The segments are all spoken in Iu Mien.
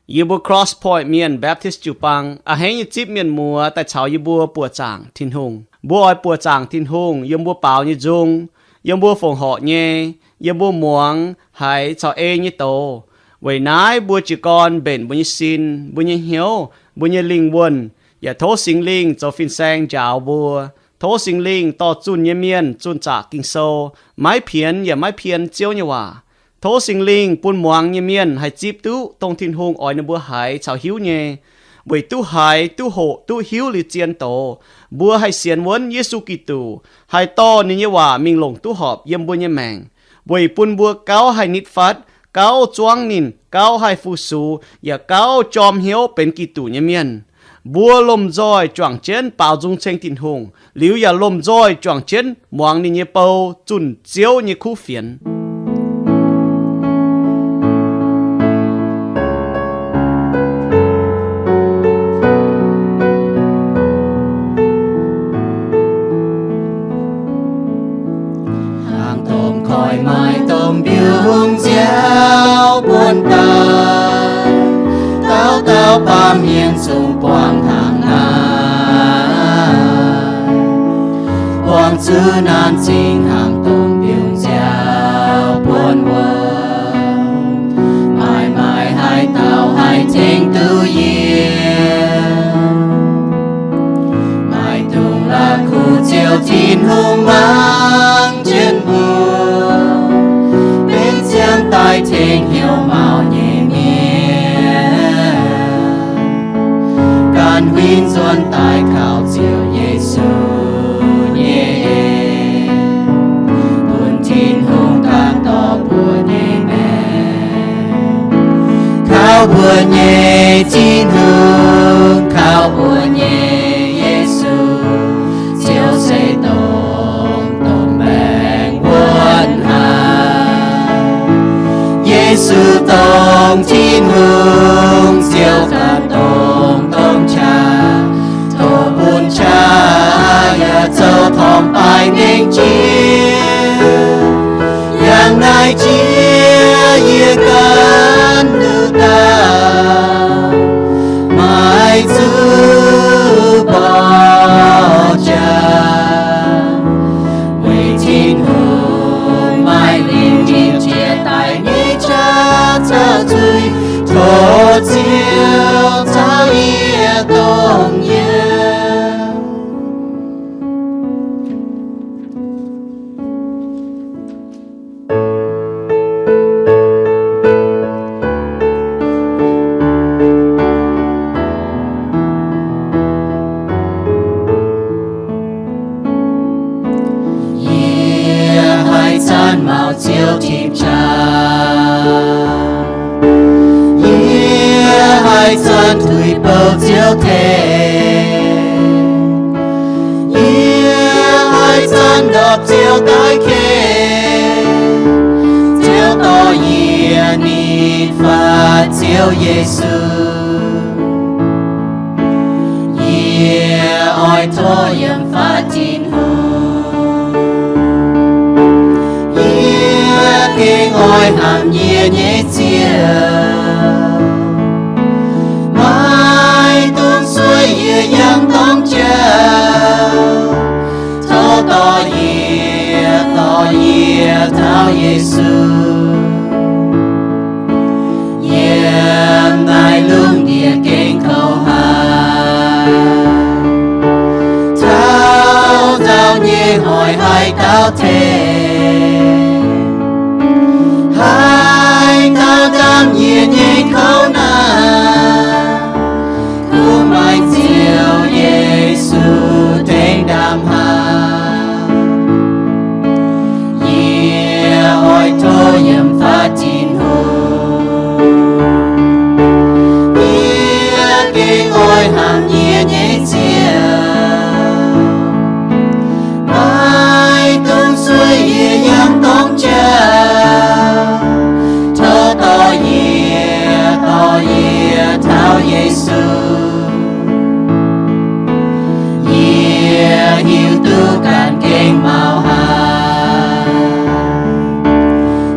Yie mbuo Cross Point Mienh Baptist jiu-baang a'hneiv nyei zipv mienh muoz daaih caux yie mbuo buoqc zaangc Tin-Hungh. Mbuo oix buoqc zaangc Tin-Hungh yiem mbuo baaux nyei nzung, yiem mbuo fongc horc nyei, yiem mbuo muangx haiz caux ei nyei doz. Weic naaiv mbuo jiez gorn mbenc mbuo nyei sin, mbuo nyei hnyouv, mbuo nyei lingh wuonh, yaac tov Singx Lingh zoux fin-saeng njaaux mbuo. Tov Singx Lingh dorh zunh nyei mienh zunh zaqc Ging-Sou, maiv pienx yaac maiv pien Ziouv nyei waac. Tov Singx Lingh bun muangx nyei mienh haih zipv duqv dongh Tin-Hungh oix ninh mbuo haiz caux hiuv nyei, weic duqv haiz, duqv hoqc, duqv hiuv liuz zien doz, mbuo haih sienx wuonv Yesu Giduc, haih dorh ninh nyei waac mingh longc duqv horpc yiem mbuo nyei maengc, weic bun mbuo gauh haih nitv fatv, gauh zuangv ninh, gauh haih fu-sux, yaac gauh jorm hnyouv benx Giduc nyei mienh. Mbuo lomh nzoih juangc jienv baaux nzung ceng Tin-Hungh, liuz yaac lomh nzoih juangc jienv muangx ninh nyei bou zunh Ziouv nyei kuv fienx. Hnaangx domh koiv maaih domh mbiungc nziaaux buonv daaih, dauh dauh baamh mienh zungv buangh hnaangx naaiv, buangh zuqc naanc zingh hnaangx domh mbiungc nziaaux buonv wuov. Maaih maaih haaix dauh haih tengx duqv yie? Maaih dungz la'kuqv Ziouv Tin-Hungh mangc jienv mbuo, benx ziangh daaih tengx hnyouv maux nyei mienh, ganh huingx nzuonx daaih kaux Ziouv Yesu nyei en, bun Tin-Hungh ganh dorh mbuo nyei maengc, kaux mbuo nyei Tin-Hungh, kaux mbuo nyei Yesu. Ziouv se dongh domh maengc wuonv haic. Yesu dongh Tin-Hungh, Ziouv ganh dongh domh qaqv. Tov bun qaqv yaac zoux torngv baaix ngaengc jiex. Yangh naaiv jiex yie ganh duqv dauh, maiv zuqc borqv jaax, weic Tin-Hungh maaih lingc jiex daaih nyei qaqv caux zuiz. Tov Ziouv caux yie dongh yiem. Yie haih zanc maux Ziouv tipc qaqv. Yie haih zanc tuix bouh Ziouv tengx. Yie haih zanc ndorpc Ziouv daaih ken. Ziouv dorh yie nitv fatv Ziouv Yesu. Yie oix tov yiem fatv Tin-Hungh. Yie gengh oix hnamv yie nyei Ziouv. Maiv dungx sueih yie yangh dorng jauv. Tov dorh yie, dorh yie taux Yesu. Yiem naaiv lungh ndiev gengh kouv haic. Taux nzauh nyei hoic haaix dauh tengx? Haaix dauh ndaamv yie nyei kouv naaic? Kuv maaih Ziouv Yesu tengx ndaamv haic. Yie oix tov yiem fatv Tin-Hungh. Yie gengh oix hnamv yie nyei Ziouv. Maiv dungx sueih yie yangh dorng jauv. Tov dorh yie, dorh yie taux Yesu. Yie hiuv duqv ganh gengh maux haic.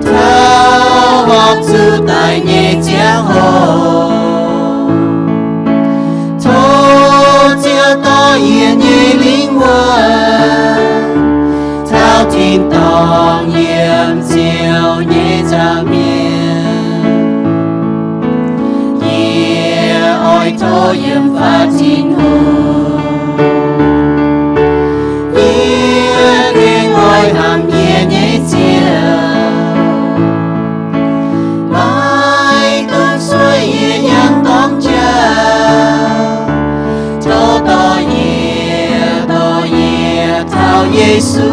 Taux horpc zuqc daic nyei ziangh hoc, Dongh yiem Ziouv nyei nza'hmien, yie oix tov yiem fatv Tin-Hungh. Yie gengh oix hnamv yie nyei Ziouv, maiv gunv sueih yie yangh dorng jauv. Tov dorh yie, dorh yie taux Yesu.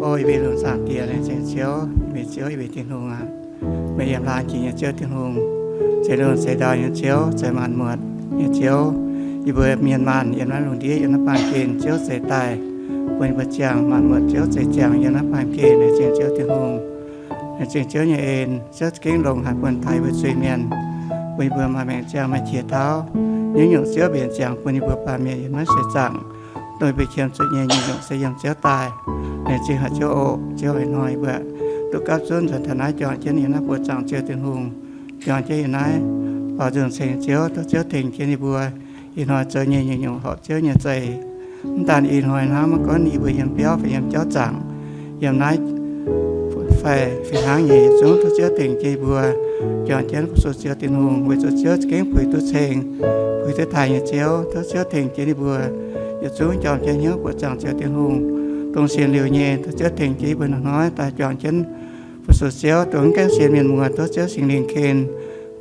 O yie mbuo lungh zaangc Diex, laengz zingh Ziouv, yie mbuo Ziouv, yie mbuo Tin-Hungh aac, meih yiem laanh jiex nyei Ziouv Tin-Hungh, zeix lungh zeix ndau nyei Ziouv, zeix maanc muotc nyei Ziouv. Yie mbuo mienh maanh yiem naaiv lungh ndiev, yiem naaiv baamh gen, Ziouv zeix daaih bun yie mbuo ziangh. Maanc muotc Ziouv zeix ziangh yiem naaiv baamh gen. Laengz zingh Ziouv Tin-Hungh. Laengz zingh Ziouv nyei en, Ziouv za'gengh longc haic bun taux yie mbuo zuiz-mienh, bun yie mbuo maaih maengc ziangh, maaih qiex tauv. Nyungc-nyungc Ziouv mbenc ziangx bun yie mbuo baamh mienh yiem naaiv seix zaangc. Dongh yie mbuo qiemx zuqc nyei nyungc-nyungc se yiem Ziouv daaih. Laengz zingh haic Ziouv oc. Ziouv, ih hnoi yie mbuo duqv gapv zunv nzuonx taux naaiv, juangc jienv yiem naaiv buoqc zaangc Ziouv Tin-Hungh, juangc jienv yiem naaiv baaux nzung ceng Ziouv. Tov Ziouv tengx jienv yie mbuo ih hnoi zoux nyei nyungc-nyungc horpc Ziouv nyei za'eix. Mv daan ih hnoi hnangv, maiv gunv yie mbuo yiem biauv fai yiem jauv zaangc, yiem naaiv fai fih hnangv nyei, yietc zungv tov Ziouv tengx jienv yie mbuo, juangc jienv fu-sux Ziouv Tin-Hungh, weic zuqc Ziouv za'gengh puix duqv ceng, puix duqv taaih nyei Ziouv. Tov Ziouv tengx jienv yie mbuo yietc zungv jorm jienv hnyouv buoqc zaangc Ziouv Tin Hungh. Dongh sienx liuz nyei, tov Ziouv tengx jienv yie mbuo hnoi-hnoi daaih juangc jienv fu-sux Ziouv. Dongh mv gaengh sienx mienh muoz, tov Ziouv Singx Lingh ken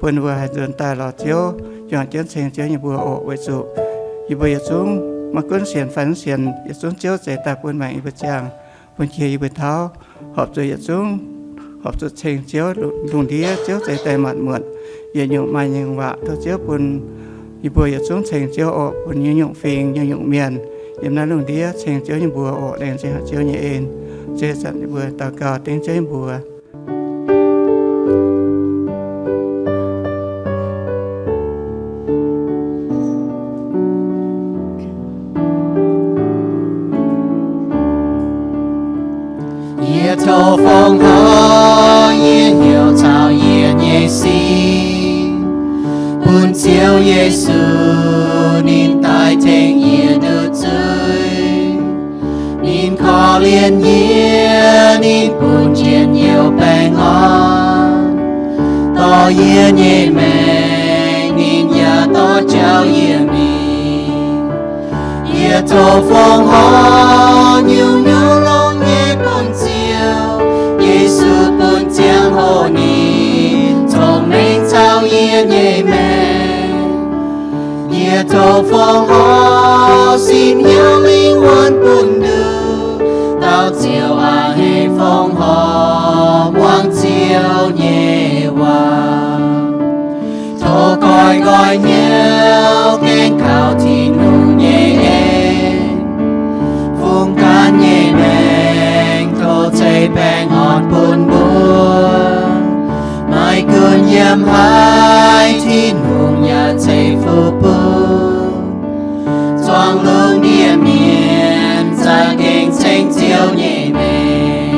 bun mbuo haih nzuonx daaih lorz Ziouv, juangc jienv ceng Ziouv nyei mbuox oc. Weic zuqc yie mbuo yietc zungv, maiv gunv sienx fai mv sienx, yietc zungv Ziouv zeix daaih bun maengc yie mbuo ziangh, bun qiex yie mbuo tauv, horpc zuqc yietc zungv, horpc zuqc ceng Ziouv. Lungh ndiev Ziouv zeix daaih maanc muotc, yietc nyungc maaih nyungc waac. Tov Ziouv bun yie mbuo yietc zungv ceng Ziouv oc. Bun nyungc-nyungc fingx, nyungc-nyungc mienh yiem naaiv lungh ndiev ceng Ziouv nyei mbuox oc. Laengz zingh haic Ziouv nyei en. Ziouv zanc yie mbuo daux gaux dengv Ziouv nyei mbuox. Yie tov fongc horc yie hnyouv caux yie nyei sin bun Ziouv Yesu, ninh daaih tengx yie nduqc zuiz. Ninh korv-lienh yie, ninh bun njien-youh baengh orn. Dorh yie nyei maengc ninh yaac dorh jauv yie mingh. Yie tov fongc horc nyungc-nyungc longx nyei bun Ziouv Yesu bun ziangh hoc ninh cong-mengh caux yie nyei maengc. Yie tov fongc horc sin hnyouv lingh wuonh bun nduqc dauh Ziouv aac, heh fongc horc muangx Ziouv nyei waac. Tov goiv nqoi hnyouv gaengh kaux Tin-Hungh nyei en. Fungx ganh nyei maengc tov ceix baengh orn bun mbuo. Maiv gunv yiem haaix, Tin-Hungh yaac ceix fuqv bun. Zuangx lungh ndiev mienh za'gengh ceng Ziouv nyei maengc.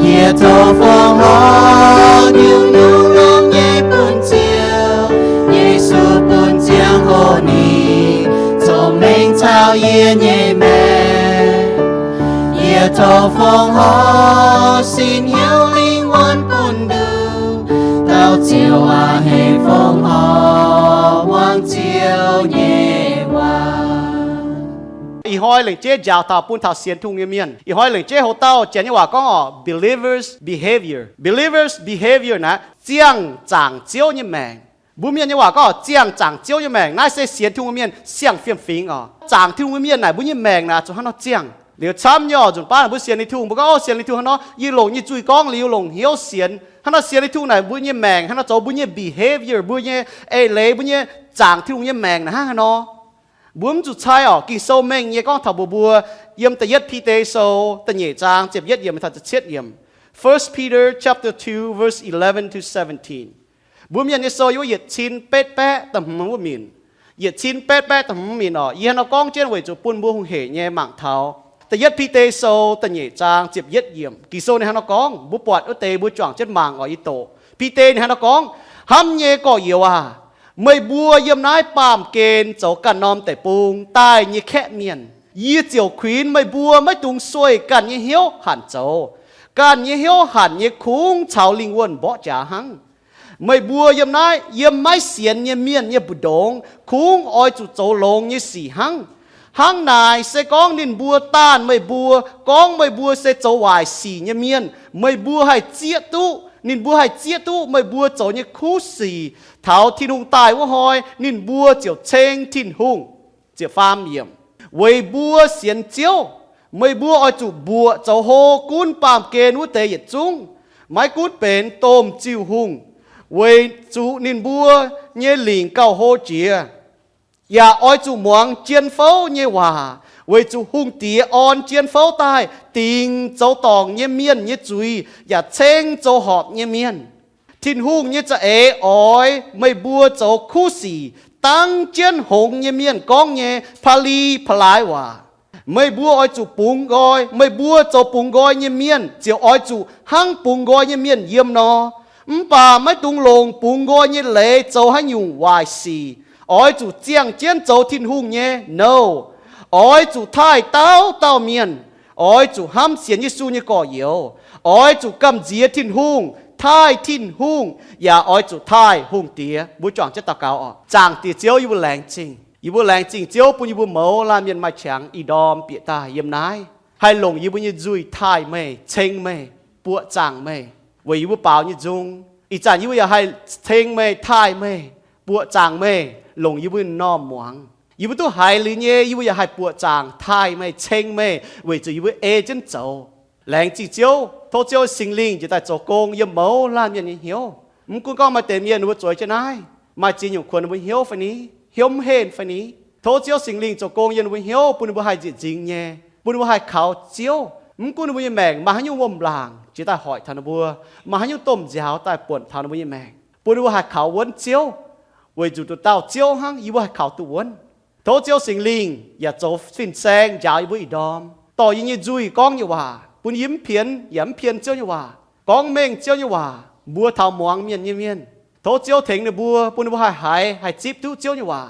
Yie tov fongc horc nyungc-nyungc longx nyei bun Ziouv Yesu bun ziangh hoc ninh cong-mengh caux yie nyei maengc. Yie tov fongc horc sin hnyouv lingh wuonh bun nduqc dauh Ziouv aac, heh fongc horc muangx Ziouv nyei waac. Ih hnoi lengc jeiv njaaux taux bun taux sienx Tin-Hungh nyei mienh. Ih hnoi lengc jeiv hoc-dauh Janx nyei waac gorngv oc, believer's behavior. Believer's behavior naaiv ziangh zaangc Ziouv nyei maengc. Mbuo Mienh nyei waac gorngv ziangh zaangc Ziouv nyei maengc. Naaiv se sienx Tin-Hungh mienh siang-fiem-fingx oc. Zaangc Tin-Hungh mienh naaic mbuo nyei maengc naaic zuqc hnangv nor ziangh. Liuz camv nyei oc, nzunc baav mbuo sienx Tin-Hungh, mbuo gorngv, O, sienx Tin-Hungh hnangv nor, yie longc yie nyei zuiz gorngv liuz longc hnyouv sienx. Hnangv nor sienx Tin-Hungh naaic mbuo nyei maengc hnangv nor zoux, mbuo nyei behavior, mbuo nyei eix leiz, mbuo nyei zaangc Tin-Hungh nyei maengc naaic hnangv haaix nor. Mbuo mv zuqc caaiv oc. Ging-Sou mengh nyei gorngv taux mbuox mbuo yiem Da'yietv Bide Sou da'nyeic zaang ziepc yietv yiemc taux ziepc cietv yiemc. First Peter chapter two, verse eleven to seventeen. Mbuo Mienh nyei sou yiem wuov yietc cin betv baeqv da'hmz wuov minc. Yietc cin betv baeqv da'hmz minc oc. Yie hnangv nor gorngv jienv weic zuqc bun mbuo hungh heic nyei mangc taux. Da'yietv Bide Sou da'nyeic zaang ziepc yietv yiemc. Ging-Sou ninh hnangv nor gorngv, mbuo buatc wuov deix mbuo juangc jienv mangc oc. Yie doqc Bide ninh hnangv nor gorngv, Hnamv nyei gorx-youz aac, meih mbuo yiem naaiv baamh gen zoux ganh norm deic-bung daaih nyei kaeqv mienh, Yie ziouc kuinx meih mbuo maiv dungx sueih ganh nyei hnyouv hanc zoux. Ganh nyei hnyouv hanc nyei kungx caux lingh wuonh mborqv jaax hnangv. Meih mbuo yiem naaiv, yiem maiv sienx nyei mienh nyei mbu'ndongx, kungx oix zuqc zoux longx nyei sic hnangv. Hnangv naaic, se gorngv ninh mbuo daanh meih mbuo, gorngv meih mbuo se zoux waaic sic nyei mienh, meih mbuo haih zieqv duqv, ninh mbuo haih zieqv duqv meih mbuo zoux nyei kuv sic taux Tin-Hungh daaih wuov hnoi, ninh mbuo ziouc ceng Tin-Hungh. Weic mbuo sienx Ziouv, meih mbuo oix zuqc mbuoqc zoux hlo gunv baamh gen wuov deix yietc zungv, maiv gunv benx domh ziuh hungh, weic zuqc ninh mbuo nyei lingc gauh hlo jiex. Yaac oix zuqc muangx jien fouv nyei waac, weic zuqc hungh diex orn jien fouv daaih dingc zoux dorngc nyei mienh nyei zuiz yaac ceng zoux horpc nyei mienh. Tin-Hungh nyei za'eix oix meih mbuo zoux kuv sic dangv jienv hngongx nyei mienh gorngv nyei pa'li pa'laaix waac. Meih mbuo oix zuqc bungx nqoi. Meih mbuo zoux bungx nqoi nyei mienh ziouc oix zuqc hnangv bungx nqoi nyei mienh yiem nor. Mv baac maiv dungx longc bungx nqoi nyei leiz zoux haaix nyungc waaic sic. Oix zuqc ziangh jienv zoux Tin-Hungh nyei nouh. Oix zuqc taaih dauh dauh mienh. Oix zuqc hnamv sienx Yesu nyei gorx-youz. Oix zuqc gamh nziex Tin-Hungh, taaih Tin-Hungh, yaac oix zuqc taaih hungh diex. Mbuo juangc jienv daux gaux oc. Zaangc Diex Ziouv, yie mbuo laengz zingh. Yie mbuo laengz zingh Ziouv bun yie mbuo mouz laanh mienh maaih qangx ih ndorm bieqc daaih yiem naaiv, haih longc yie mbuo nyei nzuih taaih meih, ceng meih, buoqc zaangc meih, weic yie mbuo baaux nyei nzung. Ih zanc yie mbuo yaac haih ceng meih, taaih meih, buoqc zaangc meih, longc yie mbuo normh muangx. Yie mbuo duqv haiz liuz nyei, yie mbuo yaac haih buoqc zaangc, taaih meih, ceng meih, weic zuqc yie mbuo ei jienv zoux. Laengz zingh Ziouv. Tov Ziouv Singx Lingh njiec daaih zoux gong yiem mouz laanh mienh nyei hnyouv. Mv gunv gorngv maaih deix mienh ninh mbuo zueiz jienv naaiv, maaih ziex nyungc kuonx ninh mbuo hnyouv fai ni, hnyouv mv henv fai ni. Tov Ziouv Singx Lingh zoux gong yiem ninh mbuo hnyouv, bun ninh mbuo haih nzieqc nzingx nyei, bun ninh mbuo haih kaux Ziouv. Mv gunv ninh mbuo nyei maengc maaih haaix nyungc wuom-laangc jiex daaih hoic taux ninh mbuo, maaih haaix nyungc domh nziaaux daaih buonc taux ninh mbuo nyei maengc, bun ninh mbuo haih kaux wuonv Ziouv, weic zuqc nduqc dauh Ziouv hnangv yie mbuo haih kaux duqv wuonv. Tov Ziouv Singx Lingh yaac zoux fin-saeng njaaux yie mbuo ih ndorm, dorh yie nyei nzuih gorngv nyei waac, bun yie mv pienx yaac mv pien Ziouv nyei waac, gorngv mengh Ziouv nyei waac mbuox taux muangx mienh nyei mienh. Tov Ziouv tengx ninh mbuo, bun ninh mbuo haih haiz, haih zipv duqv Ziouv nyei waac,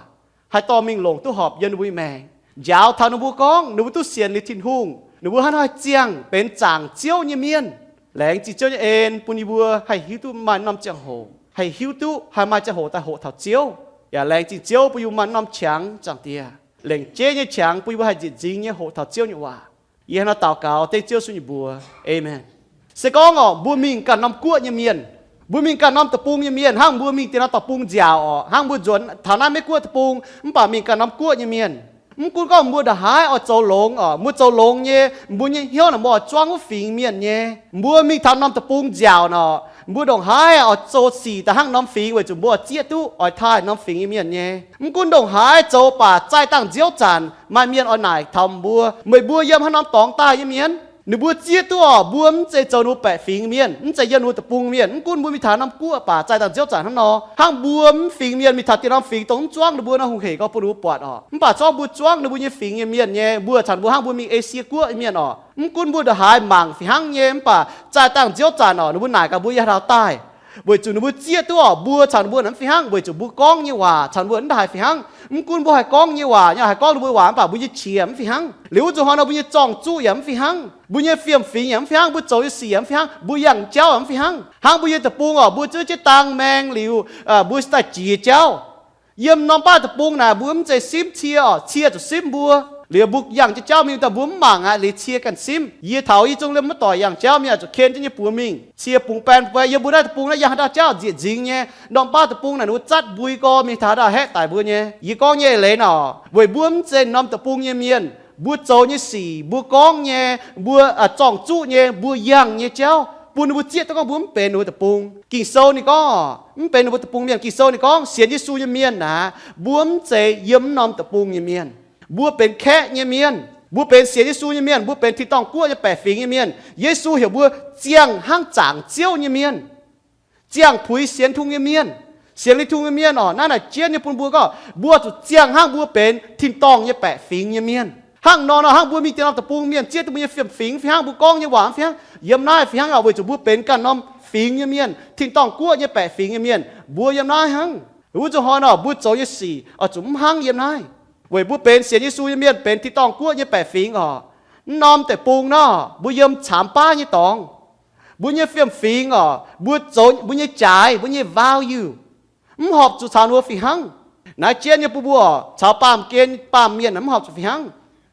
haih dorh mingh longc duqv horpc yiem ninh mbuo nyei maengc, njaaux taux ninh mbuo gorngv ninh mbuo duqv sienx liuz Tin-Hungh, ninh mbuo hnangv haaix ziangh benx zaangc Ziouv nyei mienh. Laengz zingh Ziouv nyei en bun yie mbuo haih hiuv duqv maaih norm ziangh hoc, haih hiuv duqv haih maaih ziangh hoc daaih hoqc taux Ziouv. Yaac laengz zingh Ziouv bun yie mbuo maaih norm qangx, Zaangc Diex, lengc jeiv nyei qangx bun yie mbuo haih nzieqc nzingx nyei hoqc taux Ziouv nyei waac. Yie hnangv naaiv daux gaux dengv Ziouv Yesu nyei mbuox. Aamen. Se gorngv orqc, mbuo mingh ganh norm guoqv nyei mienh, mbuo mingh ganh norm deic-bung nyei mienh, hnangv mbuo mingh diex norm deic-bung nziaauc orqc, hnangv mbuo nzuonx taux naaiv Meiv-Guoqv deic-bung, mv baac mingh ganh norm guoqv nyei mienh, mv gunv gorngv mbuo ndongc haaix oix zoux longx orqc, mbuo zoux longx nyei, mbuo nyei hnyouv naaic mbuo oix zuangv wuov fingx mienh nyei. Mbuo mingh taux norm deic-bung nziaauc orqc, mbuo ndongc haaix oix zoux sic daaih hnangv norm fingx weic zuqc mbuo oix zieqv duqv oix taaih norm fingx nyei mienh nyei. Mv gunv ndongc haaix zoux baac zaih dangh nziouv zanc maaih mienh oix naaic taux mbuo, meih mbuo yiem hnangv norm dorngx daaih nyei mienh? Ninh mbuo zieqv duqv orqc, mbuo mv zeiz zoux ninh mbuo baeqc fingx mienh, mv zeiz yiem ninh mbuo deic-bung mienh. Mv gunv mbuo mingh taux norm guoqv baac zaih dangh nziouv zanc hnangv nor, hnangv mbuo mv fingx mienh mingh taux diex norm fingx dongh mv zuangv ninh mbuo nor, hungh heic gorngv bun ninh mbuo buatc orqc. Mv baac zorqv mbuo zuangv ninh mbuo nyei fingx nyei mienh nyei, mbuo caux ninh mbuo hnangv mbuo mingh Esie Guoqv nyei mienh orqc. Mv gunv mbuo ndongc haaix mangc fih hnangv nyei, mv baac zaih dangh nziouv zanc orqc, ninh mbuo naaic gaax mbuo yiem haaix dauh daaih, weic zuqc ninh mbuo zieqv duqv orqc, mbuo caux ninh mbuo naaic mv fih hnangv, weic zuqc mbuo gorngv nyei waac caux ninh mbuo mv ndongc haaix fih hnangv. Mv gunv mbuo haih gorngv nyei waac, yaac haih gorngv ninh mbuo waac, mv baac mbuo nyei qiex mv fih hnangv. Liuz wuov zuqc hnoi nor, mbuo nyei zorng-zuqv yaac mv fih hnangv, mbuo nyei fiem-fingx yaac mv fih hnangv, mbuo zoux nyei sic yaac mv fih hnangv, mbuo yangh jauv yaac mv fih hnangv. Hnangv mbuo nyei deic-bung orqc, mbuo zuov jienv dang maeng liuz, mbuo daaih jiex jauv. Yiem norm baav deic-bung naaic, mbuo mv zeiz simv cie orqc, cie zuqc simv mbuo. Liuz mbuo yangh jienv jauv mingh daaih, mbuo mv mangc aqv, liuz cie ganh simv. Yie taux yie zungv liemh maiv doic yangh jauv mingh, zuqc ken jienv nyei buoz mingh. Cie bungx baeng buei, yiem mbuo naaiv deic-bung naaiv yangh haaix dauh jauv nzieqc nzingx nyei. Norm baav deic-bung naaic, ninh mbuo zatv mbui gorx mingh taux haaix dauh haeqv daic mbuo nyei. Yie gorngv nyei eix leiz nor, weic mbuo mv zeiz norm deic-bung nyei mienh, mbuo zoux nyei sic, mbuo gorngv nyei, mbuo zorng-zuqv nyei, mbuo yangh nyei jauv, bun ninh mbuo zieqv duqv gorngv mbuo mv benx ninh mbuo deic-bung. Ging-Sou ninh gorngv, mv benx ninh mbuo deic-bung mienh. Ging-Sou ninh gorngv sienx Yesu nyei mienh naaic, mbuo mv zeiz yiem norm deic-bung nyei mienh. Mbuo benx kaeqv nyei mienh. Mbuo benx sienx Yesu nyei mienh. Mbuo benx tin-dorngh guoqv nyei baeqc fingx nyei mienh. Yesu heuc mbuo ziangh hnangv zaangc Ziouv nyei mienh, ziangh puix sienx Tin-Hungh nyei mienh. Sienx liuz Tin-Hungh nyei mienh orqc, naaiv naaic jienv nyei bun mbuo gorngv mbuo zuqc ziangh hnangv mbuo benx tin-dorngh nyei baeqc fingx nyei mienh. Hnangv nor nor, hnangv mbuo mingh diex norm deic-bung mienh, zieqv duqv mbuo nyei fiem-fingx fih hnangv, mbuo gorngv nyei waac fih hnangv, yiem naaiv fih hnangv orqc, weic zuqc mbuo benx ganh norm fingx nyei mienh, tin-dorngh guoqv nyei baeqc fingx nyei mienh. Mbuo yiem naaiv hnangv. Wuov zuqc hnoi nor, mbuo zoux nyei sic oix zuqc mv hnangv yiem naaiv. Weic mbuo benx sienx Yesu nyei mienh, benx tin-dorngh guoqv nyei baeqc fingx oc, mv norm deic-bung nor, mbuo yiem caamx baav nyei dorngx. Mbuo nyei fiem-fingx oc, mbuo zoux, mbuo nyei jaaix, mbuo nyei value mv horpc zuqc caux ninh mbuo fih hnangv. Naaiv jienv nyei bun mbuo oc, caux baamh gen baamh mienh mv horpc zuqc fih hnangv.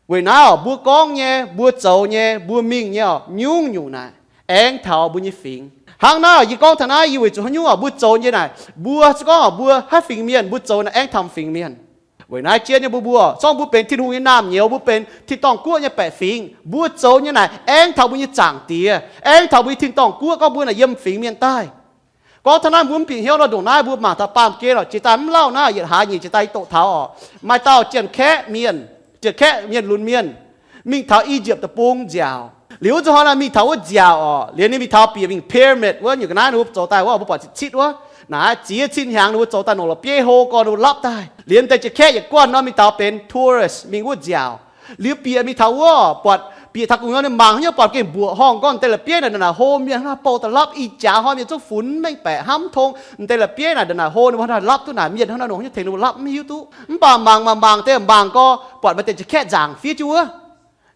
Weic naaiv oc, mbuo gorngv nyei, mbuo zoux nyei, mbuo mingh nyei oc, nyungc-nyungc naaic aengx taux mbuo nyei fingx. Hnangv naaiv oc, yie gorngv taux naaiv, yie weic zuqc haaix nyungc oc, mbuo zoux nyei naaic, mbuo se gorngv oc, mbuo haaix fingx mienh, mbuo zoux naaic aengx taux fingx mienh. Weic naaiv jienv nyei mbuo, mbuo zorngv mbuo benx Tin-Hungh nyei naamh nyouz, mbuo benx tin-dorngh guoqv nyei baeqc fingx, mbuo zoux nyei naaic aengx taux mbuo nyei Zaangc Diex, aengx taux mbuo nyei tin-dorngh guoqv, gorngv mbuo naaic yiem fingx mienh daaih. Gorngv taux naaiv mbuo mv bieqc hnyouv nor, ndongc naaiv mbuo mangc taux baamh gen oc, jiex daaih mv lauh naaiv, yietc hlaax nyeic jiex daaih yie doqc taux oc, maaih dauh Janx-Kaeqv mienh, Janx-Kaeqv mienh lunx mienh, mingh taux I^yipv Deic-Bung nziaauc. Liuz wuov nzunc hnoi naaic mingh taux wuov nziaauc oc, liuz ninh mingh taux bieqc mingh pyramid wuov, nyungc ga'naaiv ninh mbuo zoux daaih wuov, mbuo buatc zitc-zitc wuov, naaiv ziex cin hnyangx ninh mbuo zoux daaih nongc la'bieiv hlo gorn ninh mbuo lapv daaih. Liuz deix Janx-Kaeqv yietc guanh nor mingh taux benx tourist mingh wuov nziaauc. Liuz bieqc mingh taux wuov, buatc bieqc taux gu'nyuoz ninh mangc haaix nyungc, buatc gengh mbuoqc horngh gorngv deix la'bieiv naaic ndongc naaic hlo mienh hnangv, bouh daaih lapv ih jaax hnoi mienh zungv funx mengh baeqc hnamv tong, deix la'bieiv naaic ndongc naaic hlo ninh mbuo hnangv naaic lapv duqv naaic mienh hnangv naaiv nongc haaix nyungc tengx ninh mbuo lapv mv hiuv duqv. Mv baac mangc mangc mangc deix mangc gorx buatc maaih deix Janx-Kaeqv nzaangc fiev jienv wuov.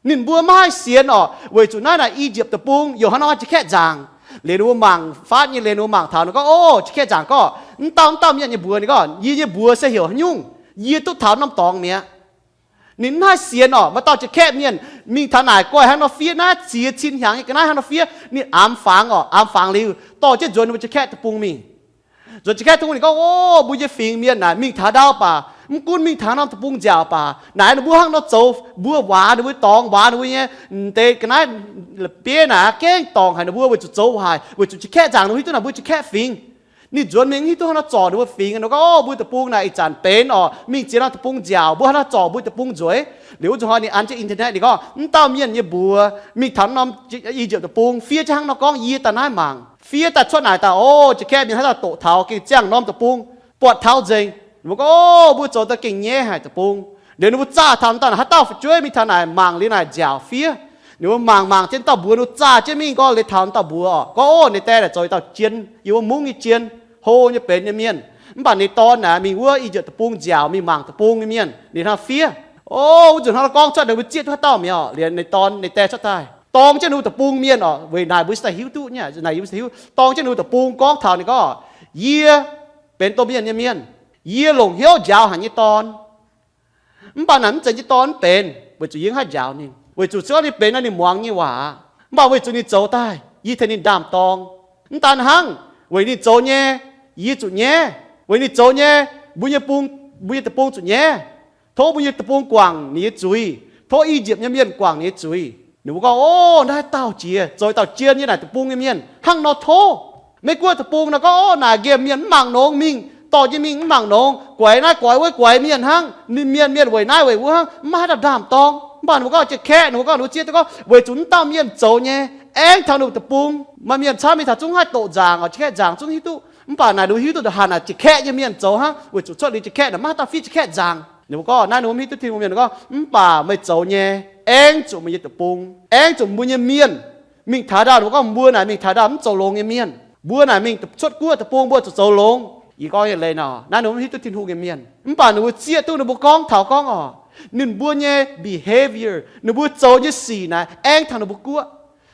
Ninh mbuo maiv haih sienx oc, weic zuqc naaiv naaic I^yipv Deic-Bung youc hnangv nor Janx-Kaeqv nzaangc. Liuz ninh mbuo mangc fatv nyei, liuz ninh mbuo mangc taux ninh gorngv, O, Janx-Kaeqv nzaangc gorngv, mv dauh mv dauh mienh nyei mbuox. Ninh gorngv, Yie nyei mbuox se heuc haaix nyungc? Yie duqv taux norm dorngx mi'aqv. Ninh mv haih sienx oc, maaih dauh Janx-Kaeqv mienh mingh taux naaic guaih hnangv nor fiev, naaiv ziex cin hnyangx nyei ga'naaiv hnangv nor fiev. Ninh amx fangx oc, amx fangx liuz dorh jienv nzuonx ninh mbuo Janx-Kaeqv Deic-Bung mingh. Nzuonx Janx-Kaeqv Deic-Bung ninh gorngv, O, mbuo nyei fingx mienh naaic mingh taux ndau baac, mv gunv mingh taux norm deic-bung nziaauc baac, naaic ninh mbuo hnangv nor zoux, mbuo waaz ninh mbuo dorngx, waaz ninh mbuo nyei, deix ga'naaiv la'bieiv naaic gengh dorngc haic ninh mbuo weic zuqc zoux waaic, weic zuqc Janx-Kaeqv nzaangc ninh mbuo hiuv duqv naaic mbuo Janx-Kaeqv fingx. Ninh nzuonx mingh hiuv duqv hnangv nor zorc ninh mbuo fingx, ninh gorngv, O, mbuo deic-bung naaic ih zanc benx oc, mingh ziex norm deic-bung nziaauc, mbuo hnangv nor zorc mbuo deic-bung nzueic. Liuz wuov nzunc hnoi ninh an jienv internet, ninh gorngv, Mv dauh mienh nyei mbuox mingh taux norm I^yipv Deic-Bung fiev jienv hnangv nor gorngv, yie daaih naaiv mangc. Fiev daaih cuotv naaic daaih, O, Janx-Kaeqv mienh haaix dauh doqc taux gengh ziangh norm deic-bung, buatc taux nzengc. Ninh mbuo gorngv, O, mbuo zoux daaih gengh nyaiv haic deic-bung. Liuz ninh mbuo zaah taux dauh naaic, haaix dauh fu'jueiv mingh taux naaic mangc liuz naaic nziaauc fiev. Ninh mbuo mangc mangc jienv dauh mbuox ninh zaah jienv mingh gorngv liuz taux dauh mbuox oc, gorngv, O, ninh die naaic zoux dauh jien, yiem wuov mungv nyei jien, hlo nyei benx nyei mienh. Mv baac ninh dorn naaic mingh wuov I^yipv Deic-Bung nziaauc mingh mangc deic-bung nyei mienh, ninh hnangv fiev. O, wuov nzunc hnangv gorngv cuotv ninh mbuo zieqv duqv haaix dauh mi'aqv oc. Liuz ninh dorn ninh die cuotv daaih dorng jienv ninh mbuo deic-bung mienh oc. Weic naaic mbuo se daaih hiuv duqv nyei, naaic yie mbuo se hiuv dorng jienv ninh mbuo deic-bung gorngv taux ninh gorngv, Yie benx domh mienh nyei mienh. Yie longc hnyouv njaaux haic nyei dorn. Mv baac naaic mv zeiz nyei dorn mv benx, weic zuqc yie mv haih njaaux ninh, weic zuqc se gorngv ninh benx nor ninh muangx nyei waac aqv. Mv baac weic zuqc ninh zoux daaih, yie tengx ninh ndaam-dorng. Mv daan hnangv, weic ninh zoux nyei, yie zuqc nyaiv. Weic ninh zoux nyei, mbuo nyei bung, mbuo nyei deic-bung zuqc nyaiv. Tov mbuo nyei deic-bung guangc ninh nyei zuiz. Tov I^yipv nyei mienh guangc ninh nyei zuiz. Ninh mbuo gorngv, O, naaiv dauh jiex zoux dauh jien nyei naaic deic-bung nyei mienh hnangv nor tov. Meiv Guoqv deic-bung nor gorngv, O, naaic nqemh mienh mv mangc nongx mingh, dorh jienv mingh mv mangc nongx, guaix naaiv guaix wuov guaix mienh hnangv, ninh mienh mienh weic naaiv weic wuov hnangv, mv maaih haaix dauh ndaam-dorng. Mv baac ninh mbuo gorngv Janx-Kaeqv, ninh mbuo gorngv ninh mbuo zieqv duqv gorngv weic zuqc mv dauh mienh zoux nyei, aengx taux ninh mbuo deic-bung. Maaih mienh camv mingh taux zungv haih doqc nzaangc oc, Janx-Kaeqv nzaangc zungv hiuv duqv. Mv baac naaic ninh mbuo hiuv duqv ndongc haaix naaic Janx-Kaeqv nyei mienh zoux hnangv, weic zuqc cuotv liuz Janx-Kaeqv naaic maiv haaix dauh fiev Janx-Kaeqv nzaangc. Ninh mbuo gorngv naaiv ninh mbuo mv hiuv duqv Tin-Hungh mienh gorngv, mv baac meih zoux nyei, aengx zuqc meih nyei deic-bung, aengx zuqc mbuo nyei mienh mingh taux ndau. Ninh mbuo gorngv mbuo naaic mingh taux ndau mv zoux longx nyei mienh. Mbuo naaic mingh cuotv guoqv deic-bung mbuo zuqc zoux longx. Yie gorngv nyei leiz nor, naaiv ninh mbuo mv hiuv duqv Tin-Hungh nyei mienh. Mv baac ninh mbuo zieqv duqv ninh mbuo gorngv taux gorngv oc, ninh mbuo nyei behavior, ninh mbuo zoux nyei sic naaic aengx taux ninh mbuo guoqv.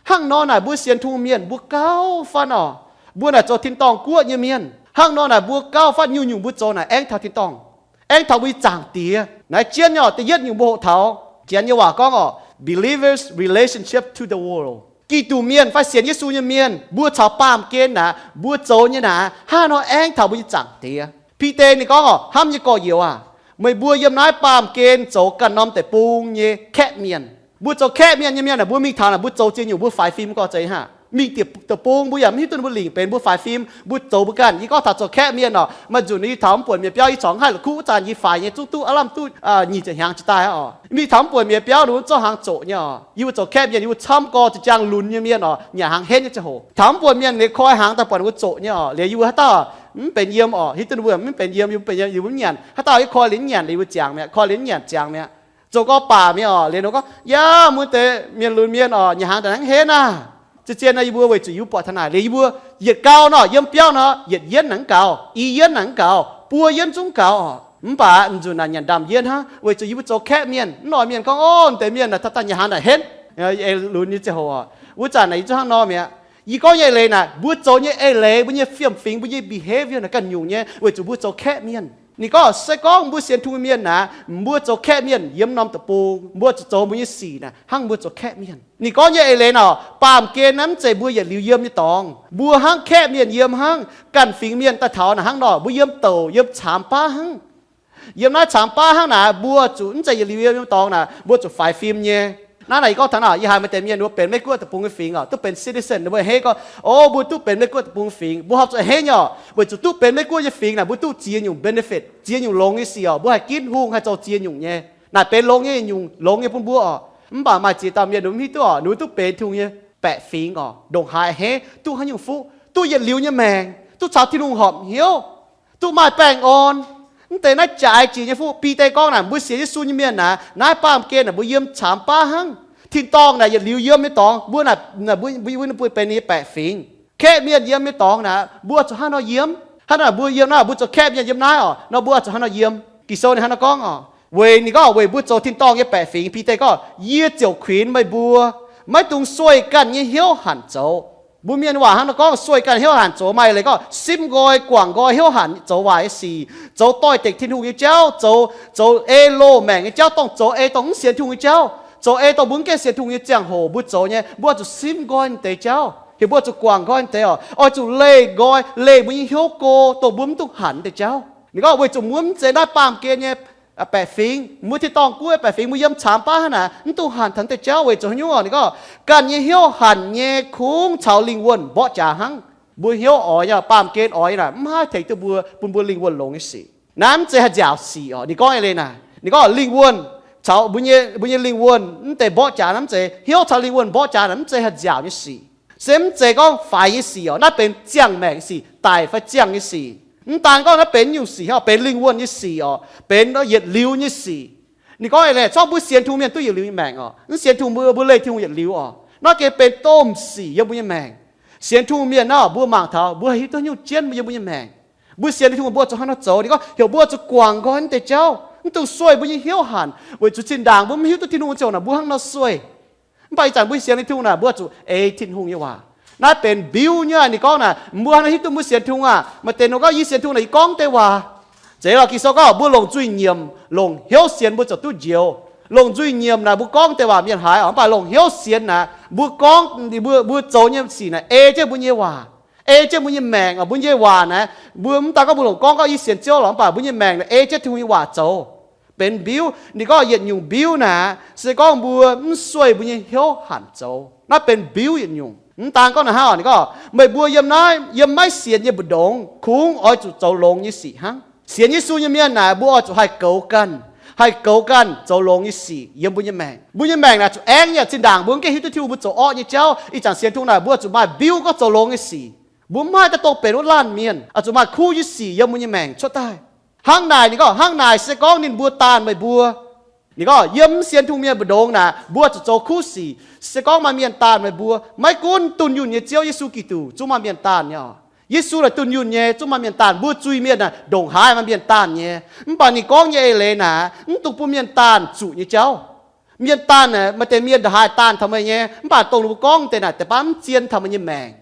Hnangv nor naaic mbuo sienx Tin-Hungh mienh mbuo gauh fatv oc, mbuo naaic zoux tin-dorngh guoqv nyei mienh. Hnangv nor naaic mbuo gauh fatv nyungc-nyungc mbuo zoux naaic aengx taux tin-dorngh, aengx taux mbuo nyei Zaangc Diex. Naaiv jienv nyei oc, da'yietv nyungc mbuo hoqc taux Janx nyei waac gorngv oc, believers' relationship to the world. Giduc mienh fai sienx Yesu nyei mienh mbuo caux baamh gen naaic mbuo zoux nyei naaic hnangv nor aengx taux mbuo nyei Zaangc Diex. Bide ninh gorngv oc, hnamv nyei gorx-youz aac, meih mbuo yiem naaiv baamh gen zoux ganh norm deic-bung nyei kaeqv mienh. Mbuo zoux kaeqv mienh nyei mienh aah, mbuo mingh taux naaic mbuo zoux ziex nyungc mbuo faix fim gorx zeiz hnangv. Mingh deic-bung mbuo yaac mv hiuv duqv ninh mbuo lingc benx, mbuo faix fim, mbuo zoux mbuo ganh. Yie gorngv taux zoux kaeqv mienh oc, maaih nzunc yie taux mv buonc mienh biauv, yie corc mv haih la'kuqv wuov zanc yie faix nyei zungv duqv aav lamh duqv nyic ziepc hnyangx jiex daaih aqv oc. Mingh taux mv buonc mienh biauv ninh mbuo zorqv hnaangx zoqc nyei oc. Yie mbuo zoux kaeqv mienh yie mbuo camv gorx za'jang lunx nyei mienh oc, nyanc hnaangx henv nyei ziangh hoc. Taux mv buonc mienh ninh koi hnaangx daaih buatc ninh mbuo zoqc nyei oc. Liuz yie mbuo haaix dauh mv benx yiem oc, hiuv duqv ninh mbuo mv benx yiem, yie mbuo benx yiem, yie mbuo mv nyanc. Haaix dauh yie koi liuz mv nyanc, liuz yie mbuo ziangx mi'aqv, koi liuz mv nyanc ziangx mi'aqv. Zoux gorx baac mienh oc, liuz ninh gorngv, Yaac mbuo deix mienh lunx mienh oc, nyanc hnaangx daaih hnangv henv naaic. Zien-zien nor yie mbuo weic zuqc yie mbuo buatc taux naaic liuz yie mbuo yietc gau nor yiem biauv nor yietc yienv naaic mv gaux, i yienv naaic mv gaux, buo yienv zungv gaux oc. Mv baac nzunc naaic nyanc ndaamv-yien hnangv, weic zuqc yie mbuo zoux kaeqv mienh. Mv norm mienh gorngv, Ov, deix mienh naaic taux daaih nyanc hnaangx naaic henv. Lunx nyei ziangh hoc oc, wuov zanc naaic yie zuqc hnangv nor mi'aqv. Yie gorngv nyei eix leiz naaic, mbuo zoux nyei eix leiz, mbuo nyei fiem-fingx, mbuo nyei behavior naaic ganh nyungc nyei, weic zuqc mbuo zoux kaeqv mienh. Ninh gorngv, se gorngv mbuo sienx Tin-Hungh mienh naaic, mbuo zoux kaeqv mienh yiem norm deic-bung, mbuo zuqc zoux mbuo nyei sic naaic hnangv mbuo zoux kaeqv mienh. Ninh gorngv nyei eix leiz naaic, baamh gen naaic mv zeiz mbuo yietc liuz yiem nyei dorngx. Mbuo hnangv kaeqv mienh yiem hnangv, ganh fingx mienh daaih taux naaic hnangv nor, mbuo yiem douc, yiem caamx baav hnangv. Yiem naaiv caamx baav hnangv naaic, mbuo zuqc mv zeiz yietc liuz yiem nyei dorngx naaic, mbuo zuqc faix fim nyei. Naaiv naaic yie gorngv taux naaic, yie haiz maaih deix mienh ninh mbuo benx Meiv-Guoqv deic-bung nyei fingx oc, duqv benx citizen, ninh mbuo a'hneiv gorngv, Ov, mbuo duqv benx Meiv-Guoqv deic-bung nyei fingx. Mbuo horpc zuqc a'hneiv nyei oc, weic zuqc duqv benx Meiv-Guoqv nyei fingx naaic, mbuo duqv ziex nyungc benefit, ziex nyungc longx nyei sic oc. Mbuo haih ginv hungh, haih zoux ziex nyungc nyei. Naaic benx longx nyei nyungc, longx nyei bun mbuo oc. Mv baac maaih ziex dauh mienh ninh mbuo mv hiuv duqv oc, ninh mbuo duqv benx Tin-Hungh nyei baeqc fingx oc, ndongc haaix a'hneiv duqv haaix nyungc fuqv, duqv yietc liuz nyei maengc, duqv caux Tin-Hungh horpc hnyouv, duqv maaih baengh orn. Mv deix naaiv jaaix jiex nyei fuqv. Bide gorngv naaic, mbuo sienx Yesu nyei mienh naaic, naaiv baamh gen naaic mbuo yiem caamx baav hnangv. Tin-dorngh naaic yietc liuz yiem nyei dorngx, mbuo naaic, mbuo, mbuo, mbuo benx ninh nyei baeqc fingx. Kaeqv mienh yiem nyei dorngx naaic, mbuo zuqc hnangv nor yiem. Hnangv naaic mbuo yiem naaiv, mbuo zoux kaeqv mienh yiem naaiv oc, nor mbuo zuqc hnangv nor yiem. Ging-Sou ninh hnangv nor gorngv oc, weic ninh gorngv weic mbuo zoux tin-dorngh nyei baeqc fingx. Bide gorngv, Yie ziouc kuinx meih mbuo, maiv dungx sueih ganh nyei hnyouv hanc zoux. Mbuo mienh waac hnangv nor gorngv sueih ganh hnyouv hanc zoux maaih leiz gorngv simv nqoi, guangc nqoi, hnyouv hanc zoux waaic nyei sic, zoux doix-dekc Tin-Hungh nyei jauv, zoux, zoux ei loz-maengc nyei jauv, dongh zoux ei dongh mv sienx Tin-Hungh nyei jauv, zoux ei dongh mbuo mv gaengh sienx Tin-Hungh nyei ziangh hoc mbuo zoux nyei, mbuo zuqc simv nqoi deix jauv, heuc mbuo zuqc guangc nqoi deix oc, oix zuqc leih nqoi, leih mbuo nyei hnyouv go, dongh mbuo mv dungx hanc deix jauv. Ninh gorngv weic zuqc mbuo mv zeiz naaiv baamh gen nyei baeqc fingx, mbuo tin-dorngh guoqv baeqc fingx, mbuo yiem caamx baav hnangv naaic, mv dungx hanc taux deix jauv. Weic zuqc haaix nyungc oc? Ninh gorngv ganh nyei hnyouv hanc nyei kungx caux lingh wuonh mborqv jaax hnangv. Mbuo hnyouv oix nyei, baamh gen oix nyei naaic, mv haih tengx duqv mbuo, bun mbuo lingh wuonh longx nyei sic. Naaiv mv zeiz haih nziaauc sic oc. Ninh gorngv eix leiz naaic, ninh gorngv lingh wuonh caux mbuo nyei, mbuo nyei lingh wuonh mv deix mborqv jaax naaiv mv zeiz, hnyouv caux lingh wuonh mborqv jaax naaic mv zeiz haih nziaauc nyei sic. Se mv zeiz gorngv faix nyei sic oc. Naaiv benx ziangh maengc nyei sic, daic fai ziangh nyei sic. Mv daan gorngv naaiv benx nyungc sic, benx lingh wuonh nyei sic oc, benx yietc liuz nyei sic. Ninh gorngv eix leiz, zorqv mbuo sienx Tin-Hungh mienh duqv yietc liuz nyei maengc oc. Mv sienx Tin-Hungh mbuo, mbuo leih Tin-Hungh yietc liuz oc. Naaiv gengh benx domh sic yiem mbuo nyei maengc. Sienx Tin-Hungh mienh naaiv, mbuo mangc taux mbuo haih hiuv duqv nyungc jienv yiem mbuo nyei maengc. Mbuo sienx Tin-Hungh mbuo zuqc hnangv nor zoux. Ninh gorngv heuc mbuo zuqc guangc nqoi naaiv deix jauv, mv dungx sueih mbuo nyei hnyouv hanc, weic zuqc zinh ndaangc mbuo mv hiuv duqv Tin-Hungh ziangh hoc naaic mbuo hnangv nor sueih. Mv baac ih zanc mbuo sienx Tin-Hungh naaic, mbuo zuqc ei Tin-Hungh nyei waac. Naaiv benx mbiuv nyei. Ninh gorngv naaic, mbuo hnangv nor hiuv duqv mbuo sienx Tin-Hungh aac. Maaih deix ninh gorngv, yie sienx Tin-Hungh naaic, yie gorngv deix waac. Zeiz lorqc, Ging-Sou gorngv mbuo longc nzuih nyiemc, longc hnyouv sienx mbuo ziouc duqv njoux. Longc nzuih nyiemc naaic mbuo gorngv deix waac mienh haiz oc. Mv baac longc hnyouv sienx naaic mbuo gorngv, mbuo, mbuo zoux nyei sic naaic ei jienv mbuo nyei waac, ei jienv mbuo nyei maengc oc. Mbuo nyei waac naaic, mbuo mv daan gorngv mbuo longc gorngv, gorngv yie sienx Ziouv lorqc, mv baac mbuo nyei maengc naaic ei jienv Tin-Hungh nyei waac zoux. Benx mbiuv. Ninh gorngv yietc nyungc mbiuv naaic se gorngv mbuo mv sueih mbuo nyei hnyouv hanc zoux. Naaiv benx mbiuv yietc nyungc. Mv daan gorngv naaic hnangv oc. Ninh gorngv meih mbuo yiem naaiv, yiem maiv sienx nyei mbu'ndongx kungx oix zuqc zoux longx nyei sic hnangv. Sienx Yesu nyei mienh naaic, mbuo oix zuqc haih goux ganh, haih goux ganh zoux longx nyei sic yiem mbuo nyei maengc. Mbuo nyei maengc naaic zuqc aengv nyei. Zinh ndaangc mbuo mv gaengh hiuv duqv Tin-Hungh mbuo zoux orqv nyei jauv, ih zanc sienx Tin-Hungh naaic, mbuo zuqc maaih mbiuv gorngv zoux longx nyei sic. Mbuo mv haih daaih dongh benx wuov laanh mienh, oix zuqc maaih kuv nyei sic yiem mbuo nyei maengc cuotv daaih. Hnangv naaic, ninh gorngv hnangv naaic se gorngv ninh mbuo daanh meih mbuo. Ninh gorngv yiem mv sienx Tin-Hungh mienh mbu'ndongx naaic, mbuo zuqc zoux kuv sic. Se gorngv maaih mienh daanh meih mbuo, maiv gunv dunh yunh nyei Ziouv Yesu Giduc, zungv maaih mienh daanh nyei oc. Yesu naaic dunh yunh nyei, zungv maaih mienh daanh. Mbuo zuiz-mienh naaic, ndongc haaix maaih mienh daanh nyei. Mv baac ninh gorngv nyei eix leiz naaic, mv dungx bun mienh daanh zuqc nyei jauv. Mienh daanh naaic, maaih deix mienh ndongc haaix daanh taux meih nyei, mv baac dongh ninh mbuo gorngv deix naaic, deix baav mv zien taux meih nyei maengc.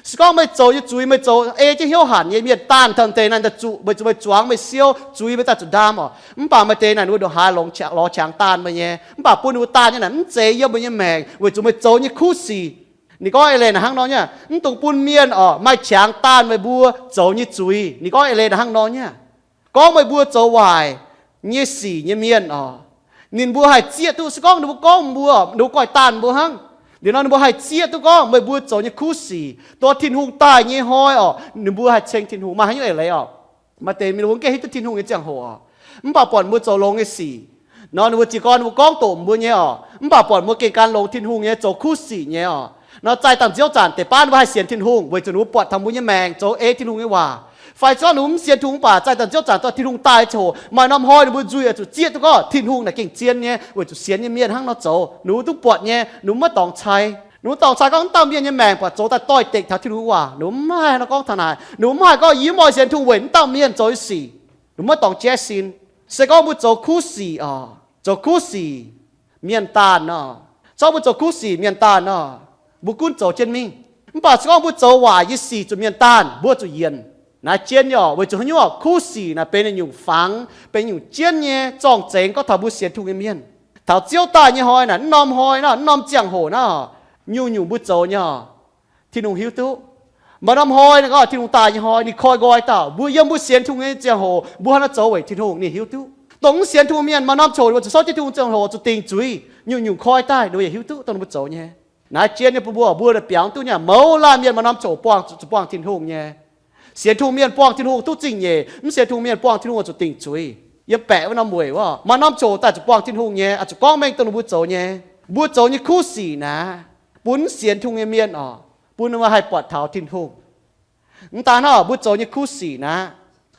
Se gorngv meih zoux nyei zuiz, meih zoux ei jienv hnyouv hanc nyei, mienh daanh taux deix naaic, daaih zuqc meih, zuqc meih zuangx meih siou, zuiz meih daaih zuqc ndaam oc. Mv baac maaih deix naaic, ninh mbuo ndongc haaix lorz qangx daanh meih nyei, mv baac bun ninh mbuo daanh nyei naaic, mv zeiz yiem meih nyei maengc, weic zuqc meih zoux nyei kuv sic. Ninh gorngv eix leiz naaic hnangv nor nyei, mv dungx bun mienh oc maaih qangx daanh meih mbuo zoux nyei zuiz. Ninh gorngv eix leiz naaic hnangv nor nyei. Gorngv meih mbuo zoux waaic nyei sic nyei mienh oc, ninh mbuo haih zieqv duqv. Se gorngv ninh mbuo gorngv mbuo, ninh mbuo goiv daanh mbuo hnangv, liuz nor ninh mbuo haih zieqv duqv gorngv meih mbuo zoux nyei kuv sic, dongh Tin-Hungh daaih nyei hnoi oc, ninh mbuo haih ceng Tin-Hungh. Maaih haaix nyungc eix leiz oc? Maaih deix ninh mbuo mv gaengh hiuv duqv Tin-Hungh nyei ziangh hoc oc, mv baac buatc mbuo zoux longx nyei sic nor, ninh mbuo jiez gorn ninh mbuo gorngv doqc mbuo nyei oc, mv baac buatc mbuo gengh gan longx Tin-Hungh nyei, zoux kuv sic nyei oc. Nor zaih dangh nziouv zanc deix baav ninh mbuo haih sienx Tin-Hungh weic zuqc ninh mbuo buatc taux mbuo nyei maengc zoux ei Tin-Hungh nyei waac. Fai se gorngv ninh mbuo mv sienx Tin-Hungh, mv baac zaih dangh nziouv zanc dongh Tin-Hungh daaih ziangh hoc, maaih norm hnoi ninh mbuo nzuih oix zuqc zieqv duqv gorngv Tin-Hungh naaic gengh zien nyei, weic zuqc sienx nyei mienh hnangv nor zoux, ninh mbuo duqv buatc nyei, ninh mbuo maiv dorngx cai. Ninh mbuo dorngx cai gorngv mv dauh mienh nyei maengc buatc zoux daaih doix-dekc taux Tin-Hungh waac, ninh mbuo mv haih nor gorngv taux naaic. Ninh mbuo mv haih gorngv yie mv oix sienx Tin-Hungh weic mv dauh mienh zoux nyei sic. Maiv dorngc jaiv sin. Se gorngv mbuo zoux kuv sic oc, zoux kuv sic mienh daanh nor, zorqv mbuo zoux kuv sic mienh daanh nor, mbuo gunv zoux jienv mingh. Mv baac se gorngv mbuo zoux waaic nyei sic zuqc mienh daanh, mbuo zuqc yienc. Naaiv jien nyei oc, weic zuqc haaix nyungc oc? Kuv sic naaic benx nyungc fangx, benx nyungc jienv nyei zorng-zengx gorngv taux mbuo sienx Tin-Hungh nyei mienh. Taux Ziouv daaih nyei hnoi naaic, mv norm hnoi naaic, mv norm ziangh hoc naaic, nyungc-nyungc mbuo zoux nyei oc, Tin-Hungh hiuv duqv. Maaih norm hnoi naaic gorngv Tin-Hungh daaih nyei hnoi, ninh koi nqoi dauh mbuo. Yiem mbuo sienx Tin-Hungh nyei ziangh hoc mbuo hnangv naaiv zoux weic Tin-Hungh, ninh hiuv duqv. Dongh mv sienx Tin-Hungh mienh maaih norm ziangh hoc ninh mbuo zuqc souv jienv Tin-Hungh ziangh hoc zuqc dingc zuiz, nyungc-nyungc koi daaih ninh mbuo yaac hiuv duqv dongh ninh mbuo zoux nyei. Naaiv jien nyei bun mbuo, mbuo daaih biaux duqv nyei, mouz laanh mienh maaih norm ziangh hoc buangh zuqc buangh Tin-Hungh nyei. Sienx Tin-Hungh mienh buangh Tin-Hungh duqv zingh nyeic, mv sienx Tin-Hungh mienh buangh Tin-Hungh zuqc dingc zuiz. Yiem baeqc wuov norm weic wuov, maaih norm ziangh hoc daaih zuqc buangh Tin-Hungh nyei, oix zuqc gorngv mengh dongh ninh mbuo zoux nyei. Mbuo zoux nyei kuv sic naaic, bun mv sienx Tin-Hungh nyei mienh oc, bun ninh mbuo haih buatc taux Tin-Hungh. Mv daan hnangv, mbuo zoux nyei kuv sic naaic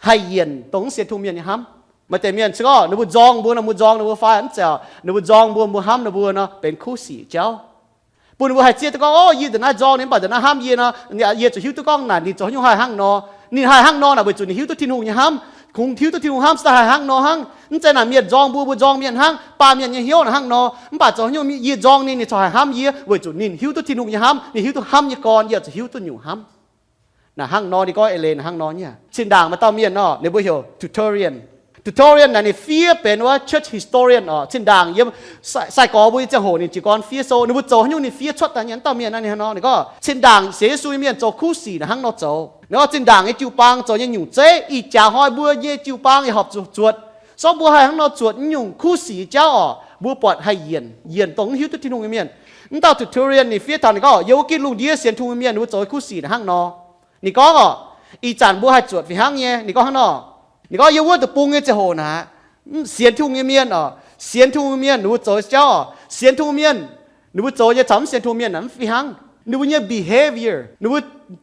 haih yienc dongh mv sienx Tin-Hungh mienh nyei hnamv. Maaih deix mienh se gorngv ninh mbuo nzorng mbuo nor, mbuo nzorng ninh mbuo fai mv zeiz, ninh mbuo nzorng mbuo, mbuo hnamv ninh mbuo nor, benx kuv sic jauv. Bun ninh mbuo haih zieqv duqv gorngv, o, yie nzunc naaiv nzorng ninh, mv baac nzunc naaiv hnamv yie nor, yie zuqc hiuv duqv gorngv naaic ninh zoux haaix nyungc haih hnangv nor. Ninh haih hnangv nor naaic weic zuqc ninh hiuv duqv Tin-Hungh nyei hnamv. Kungx hiuv duqv Tin-Hungh hnamv se daaih haih hnangv nor hnangv. Mv zeiz naaic mienh nzorng mbuo, mbuo nzorng mienh hnangv. Baamh mienh nyei hnyouv naaic hnangv nor. Mv baac zoux haaix nyungc yie nzorng ninh, ninh corc haih hnamv yie, weic zuqc ninh hiuv duqv Tin-Hungh nyei hnamv. Ninh hiuv duqv hnamv nyei gorn, yie zuqc hiuv duqv nyungc hnamv. Naaic hnangv nor, ninh gorngv eix leiz naaic hnangv nor nyei. Zinh ndaangc maaih dauh mienh nor, ninh mbuo heuc Tertullian. Tertullian naaic ninh fiev benx wuov church historian oc. Zinh ndaangc yiem sai-gorx mbuo nyei ziangh hoc ninh jiez gorn fiev sou. Ninh mbuo zoux haaix nyungc ninh fiev cuotv daaih nyei. Dauh mienh naaiv ninh hnangv nor, ninh gorngv zinh ndaangc sienx Yesu nyei mienh zoux kuv sic naaic hnangv nor zoux. Ninh gorngv zinh ndaangc nyei jiu-baang zoux nyei nyungc zeiv, ih jaax hnoi mbuo nyei jiu-baang yaac horpc zuqc zuotc. Se gorngv mbuo haih hnangv nor zuotc nyungc kuv sic nyei jauv oc, mbuo buatc haih yienc, yienc dongh mv hiuv duqv Tin-Hungh nyei mienh. Mv dauh Tertullian ninh fiev taux ninh gorngv, yiem wuov gitv lungh ndiev sienx Tin-Hungh mienh ninh mbuo zoux kuv sic naaic hnangv nor. Ninh gorngv oc, ih zanc mbuo haih zuotc fih hnangv nyei. Ninh gorngv hnangv nor, ninh gorngv yiem wuov deic-bung nyei ziangh hoc naaic, sienx Tin-Hungh nyei mienh oc, sienx Tin-Hungh nyei mienh ninh mbuo zoux nyei jauv oc, sienx Tin-Hungh mienh ninh mbuo zoux nyei caux mv sienx Tin-Hungh mienh naaic mv fih hnangv. Ninh mbuo nyei behavior, ninh mbuo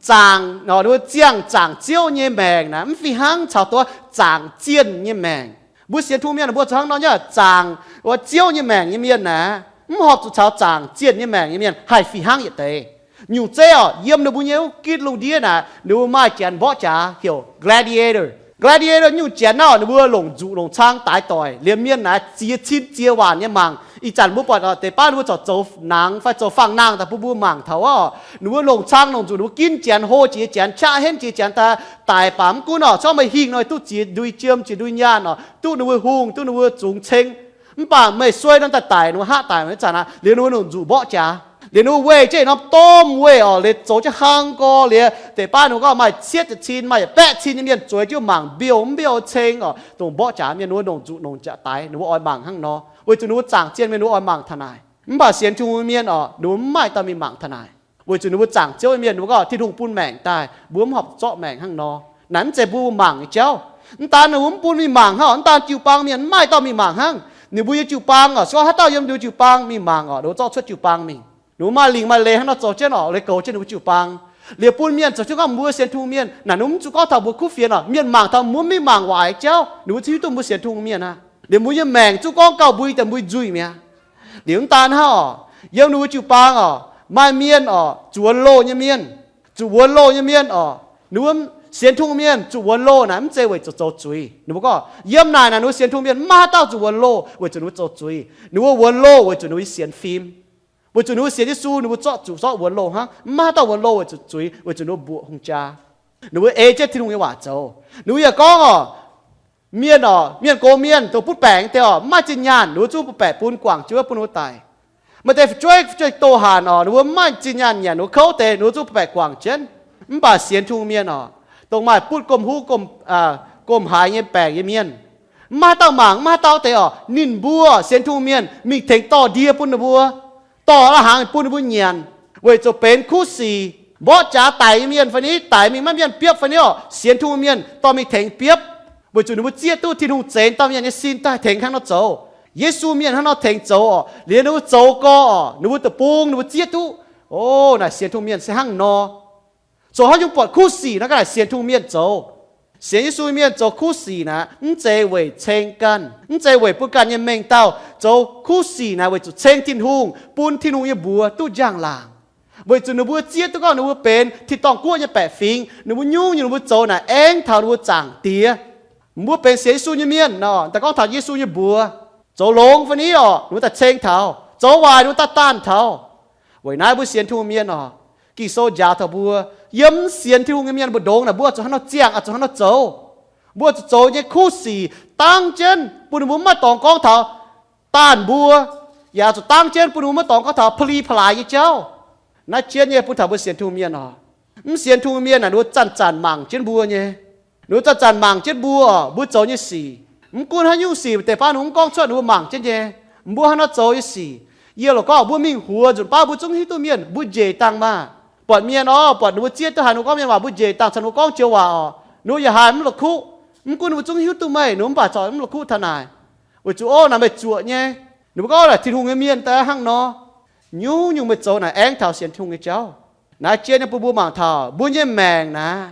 zaangc, ninh mbuo ziangh zaangc Ziouv nyei maengc naaic mv fih hnangv caux duqv zaangc zienh nyei maengc. Mbuo sienx Tin-Hungh mienh mbuo zoux hnangv nor nyei, zaangc wuov Ziouv nyei maengc nyei mienh naaic, mv horpc zuqc caux zaangc zienh nyei maengc nyei mienh haih fih hnangv yietc deix. Nyungc zeiv oc, yiem ninh mbuo nyei wuov gitv lungh ndiev naaic, ninh mbuo maaih janx mborqv jaax heuc gladiator. Gladiator nyungc janx naaic, ninh mbuo longc nzuqc longc cang daix doic, liemh mienh naaic ziex cin ziex waanc nyei mangc. Ih zanc mbuo buatc deix baav ninh mbuo corc zoux nangx fai zoux fangx-nangh daaih bun mbuo mangc taux oc. Ninh mbuo longc cang longc nzuqc, ninh mbuo ginv janx, hlo jiex janx, qaqv henv jiex janx daaih, daic baac mv gunv oc, corc meih hingh nor duqv ziex ndui jiem, ziex ndui nyaanh oc, duqv ninh mbuo hungh, duqv ninh mbuo zungx ceng. Mv baac meih suei nor daaih daic, ninh mbuo haav daic mv zanc aqv, liuz ninh mbuo longc nzuqc mborqv jaax. Liuz ninh mbuo weih jienv norm domh weih oc, liuz zoux jienv hlang gorx, liuz deix baav ninh mbuo gorngv maaih cietv ziepc cin, maaih yietc baeqv cin nyei mienh zueiz jienv mangc mbiouh mv mbiouh ceng oc, dongh mborqv jaax mienh ninh mbuo longc nzuqc longc jaax daix, ninh mbuo oix mangc hnangv nor, weic zuqc ninh mbuo zaangc zienh mienh ninh mbuo oix mangc taux naaic. Mv baac sienx Tin-Hungh mienh oc, ninh mbuo mv maaih dauh mingh mangc taux naaic, weic zuqc ninh mbuo zaangc Ziouv mienh, ninh mbuo gorngv Tin-Hungh bun maengc daaih, mbuo mv horpc zorqv maengc hnangv nor. Naaic mv zeiz mbuo mangc nyei jauv. Mv daan ninh mbuo mv bun mingh mangc hnangv, mv daan jiu-baang mienh mv maaih dauh mingh mangc hnangv. Ninh mbuo nyei jiu-baang oc, se gorngv haaix dauh yiem ninh mbuo jiu-baang mingh mangc oc, ninh mbuo zorqv cuotv jiu-baang mingh. Ninh mbuo maaih lingc maaih leiz hnangv nor zoux jienv oc, leiz goux jienv ninh mbuo jiu-baang. Liuz bun mienh zoux jienv gorngv mbuo sienx Tin-Hungh mienh naaic, ninh mbuo mv zuqc gorngv taux mbuo kuv fienx oc, mienh mangc taux mbuo mv mingh mangc waaic jauv, ninh mbuo zungv hiuv duqv mbuo sienx Tin-Hungh mienh aqv. Liuz mbuo nyei maengc zungv gorngv gauh mbui deix mbui nzuih mi'aqv. Liuz mv daan hnangv oc, yiem ninh mbuo jiu-baang oc, maaih mienh oc, zuqc wuonx loh nyei mienh, zuqc wuonx loh nyei mienh oc. Ninh mbuo sienx Tin-Hungh mienh zuqc wuonx loh naaic mv zeiz weic zuqc zoux zuiz. Ninh mbuo gorngv yiem naaic naaic ninh mbuo sienx Tin-Hungh mienh mv maaih haaix dauh zuqc wuonx loh weic zuqc ninh mbuo zoux zuiz. Ninh mbuo wuonx loh weic zuqc ninh mbuo sienx fim. Weic zuqc ninh mbuo sienx Yesu, ninh mbuo zorqv zuqc zorqv wuonx loh hnangv. Mv maaih haaix dauh wuonx loh weic zuqc zuiz, weic zuqc ninh mbuo mbuoqc hungh jaa. Ninh mbuo ei jienv Tin-Hungh nyei waac zoux. Ninh mbuo yaac gorngv oc, mienh oc, mienh gox mienh dongh butv baeqc deix oc, mv maaih zinh nyaanh, ninh mbuo zungv butv baeqc bun guangc jienv wuov bun ninh mbuo daic. Maaih deix fu'jueiv, fu'jueiv doh hanc oc, ninh mbuo mv maaih zinh nyaanh nyanc ninh mbuo kouv deix, ninh mbuo zungv butv baeqc guangc jienv. Mv baac sienx Tin-Hungh mienh oc, dongh maaih butv gomh huv, gomh haaix nyei baengc nyei mienh, mv maaih haaix dauh mangc, mv maaih haaix dauh deix oc, ninh mbuo sienx Tin-Hungh mienh mingh tengx dorh ndie bun ninh mbuo, dorh la'hnaangx bun ninh mbuo nyanc, weic zuqc benx kuv sic. Mborqv jaax daic nyei mienh fai ni, daic mingh maiv mienh biopv fai ni oc, sienx Tin-Hungh mienh dorh mingh tengx biopv, weic zuqc ninh mbuo zieqv duqv Tin-Hungh zeix dauh mienh nyei sin daaih tengx hnangv nor zoux. Yesu mienh hnangv nor tengx zoux oc. Liuz ninh mbuo zoux gorx oc, ninh mbuo deic-bung ninh mbuo zieqv duqv. O, naaic sienx Tin-Hungh mienh se hnangv nor. Zoux haaix nyungc buatc kuv sic naaic ga'naaic sienx Tin-Hungh mienh zoux. Sienx Yesu mienh zoux kuv sic naaic mv zeiz weic ceng ganh, mv zeiz weic bun ganh nyei mengh dauh. Zoux kuv sic naaic weic zuqc ceng Tin-Hungh, bun Tin-Hungh nyei mbuox duqv njang-laangc. Weic zuqc ninh mbuo zieqv duqv gorngv ninh mbuo benx tin-dorngh guoqv nyei baeqc fingx, ninh mbuo nyungc-nyungc ninh mbuo zoux naaic aengv taux ninh mbuo Zaangc Diex. Mbuo benx sienx Yesu nyei mienh nor, daaih gorngv taux Yesu nyei mbuox, zoux longx fai ni oc, ninh mbuo daaih ceng taux. Zoux waaic ninh mbuo daaih daanh taux. Weic naaiv mbuo sienx Tin-Hungh mienh oc, Ging-Sou njaaux taux mbuo, yiem mv sienx Tin-Hungh nyei mienh mbu'ndongx naaic, mbuo zuqc hnangv nor ziangh, zuqc hnangv nor zoux. Mbuo zuqc zoux nyei kuv sic dangv jienv bun ninh mbuo mv maaih dorngx gorngv taux daanh mbuo, yaac zuqc dangv jienv bun ninh mbuo maiv dorngx gorngv taux pa'li pa'laaix nyei jauv. Naaiv jienv nyei bun taux mbuo sienx Tin-Hungh mienh oc. Mv sienx Tin-Hungh mienh naaic, ninh mbuo zanc-zanc mangc jienv mbuo nyei. Ninh mbuo zanc-zanc mangc jienv mbuo oc, mbuo zoux nyei sic. Mv gunv haaix nyungc sic, deix baav ninh mbuo mv gorngv cuotv, ninh mbuo mangc jienv nyei. Mbuo hnangv nor zoux nyei sic, yie loc gorngv mbuo mingh huox nzunc baav mbuo zungv hiuv duqv mienh, mbuo njiec dangh maah. Buatc mienh oc, buatc ninh mbuo zieqv duqv haiz ninh mbuo gorngv mienh waac, mbuo njiec dangh caux ninh mbuo gorngv joux waac oc, ninh mbuo yaac haiz mv la'kuqv. Mv gunv ninh mbuo zungv hiuv duqv meih, ninh mbuo mv baac corc mv la'kuqv taux naaic. Weic zuqc, o, naaic meih zuoqc nyei. Ninh mbuo gorngv naaic Tin-Hungh nyei mienh daaih hnangv nor. Nyungc-nyungc meih zoux naaic aengx taux sienx Tin-Hungh nyei jauv. Naaiv jienv nyei bun mbuo mangc taux mbuo nyei maengc naaic,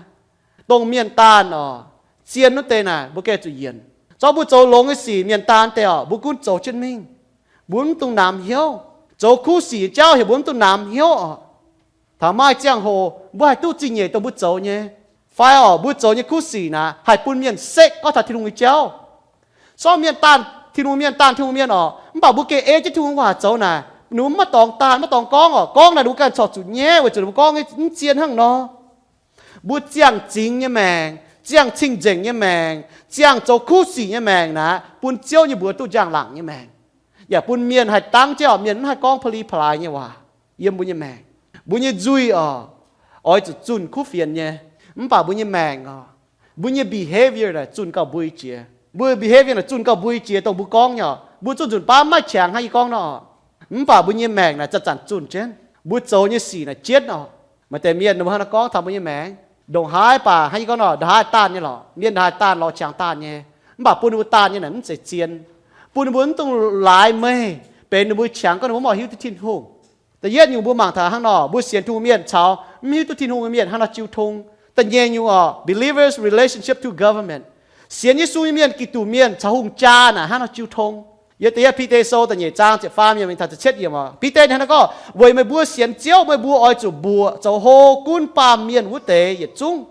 dongh mienh daanh oc, zien wuov deix naaic mbuo gengh zuqc yienc. Zorqv mbuo zoux longx nyei sic mienh daanh deix oc, mbuo gunv zoux jienv mingh. Mbuo mv dungx namx hnyouv. Zoux kuv sic nyei jauv heuc mbuo mv dungx namx hnyouv oc. Taux maaih ziangh hoc mbuo haih duqv zingh nyeic dongh mbuo zoux nyei, fai oc mbuo zoux nyei kuv sic naaic haih bun mienh sekv gorngv taux Tin-Hungh nyei jauv. Sortv mienh daanh Tin-Hungh mienh, daanh Tin-Hungh mienh oc, mv baac mbuo gengh ei jienv Tin-Hungh waac zoux naaic, ninh mbuo maiv dorngx daanh, maiv dorngx gorngv oc. Gorngv naaic ninh mbuo ganh corc zuqc nyaiv weic zuqc ninh mbuo gorngv mv zien hnangv nor. Mbuo ziangh zingx nyei maengc, ziangh cing-nzengc nyei maengc, ziangh zoux kuv sic nyei maengc naaic, bun Ziouv nyei mbuox duqv njang-laangc nyei maengc, yaac bun mienh haih dangv jienv oc, mienh mv haih gorngv pa'li pa'laaix nyei waac yiem mbuo nyei maengc. Mbuo nyei nzuih oc, oix zuqc zunh kuv fienx nyei. Mv baac mbuo nyei maengc oc, mbuo nyei behavior naaic zunh gauh mbui jiex. Mbuo behavior naaic zunh gauh mbui jiex dongh mbuo gorngv nyei oc. Mbuo zunh nzunc baav maiv qangx hnangv yie gorngv nor oc. Mv baac mbuo nyei maengc naaic zanc-zanc zunh jienv. Mbuo zoux nyei sic naaic jienv oc. Maaih deix mienh ninh mbuo hnangv nor gorngv taux mbuo nyei maengc, ndongc haaix baac hnangv yie gorngv nor, ndongc haaix daanh nyei lorqc, mienh ndongc haaix daanh lorz qangx daanh nyei. Mv baac bun ninh mbuo daanh nyei naaic mv zeiz zien. Bun ninh mbuo mv dungx laaix meih benx ninh mbuo qangx gorngv ninh mbuo mv oix hiuv duqv Tin-Hungh. Da'yietv nyungc mbuo mangc taux hnangv nor, mbuo sienx Tin-Hungh mienh caux mv hiuv duqv Tin-Hungh nyei mienh hnangv nor jiu tong. Da'nyeic nyungc oc, believers' relationship to government. Sienx Yesu nyei mienh, Giduc mienh caux hungh jaa naaic hnangv nor jiu tong. Yiem da'yietv Bide Sou da'nyeic zaang ziepc faam yiemc mingh taux ziepc cietv yiemc oc, Bide hnangv nor gorngv, weic meih mbuo sienx Ziouv, meih mbuo oix zuqc mbuoqc zoux hlo gunv baamh mienh wuov deix yietc zungv.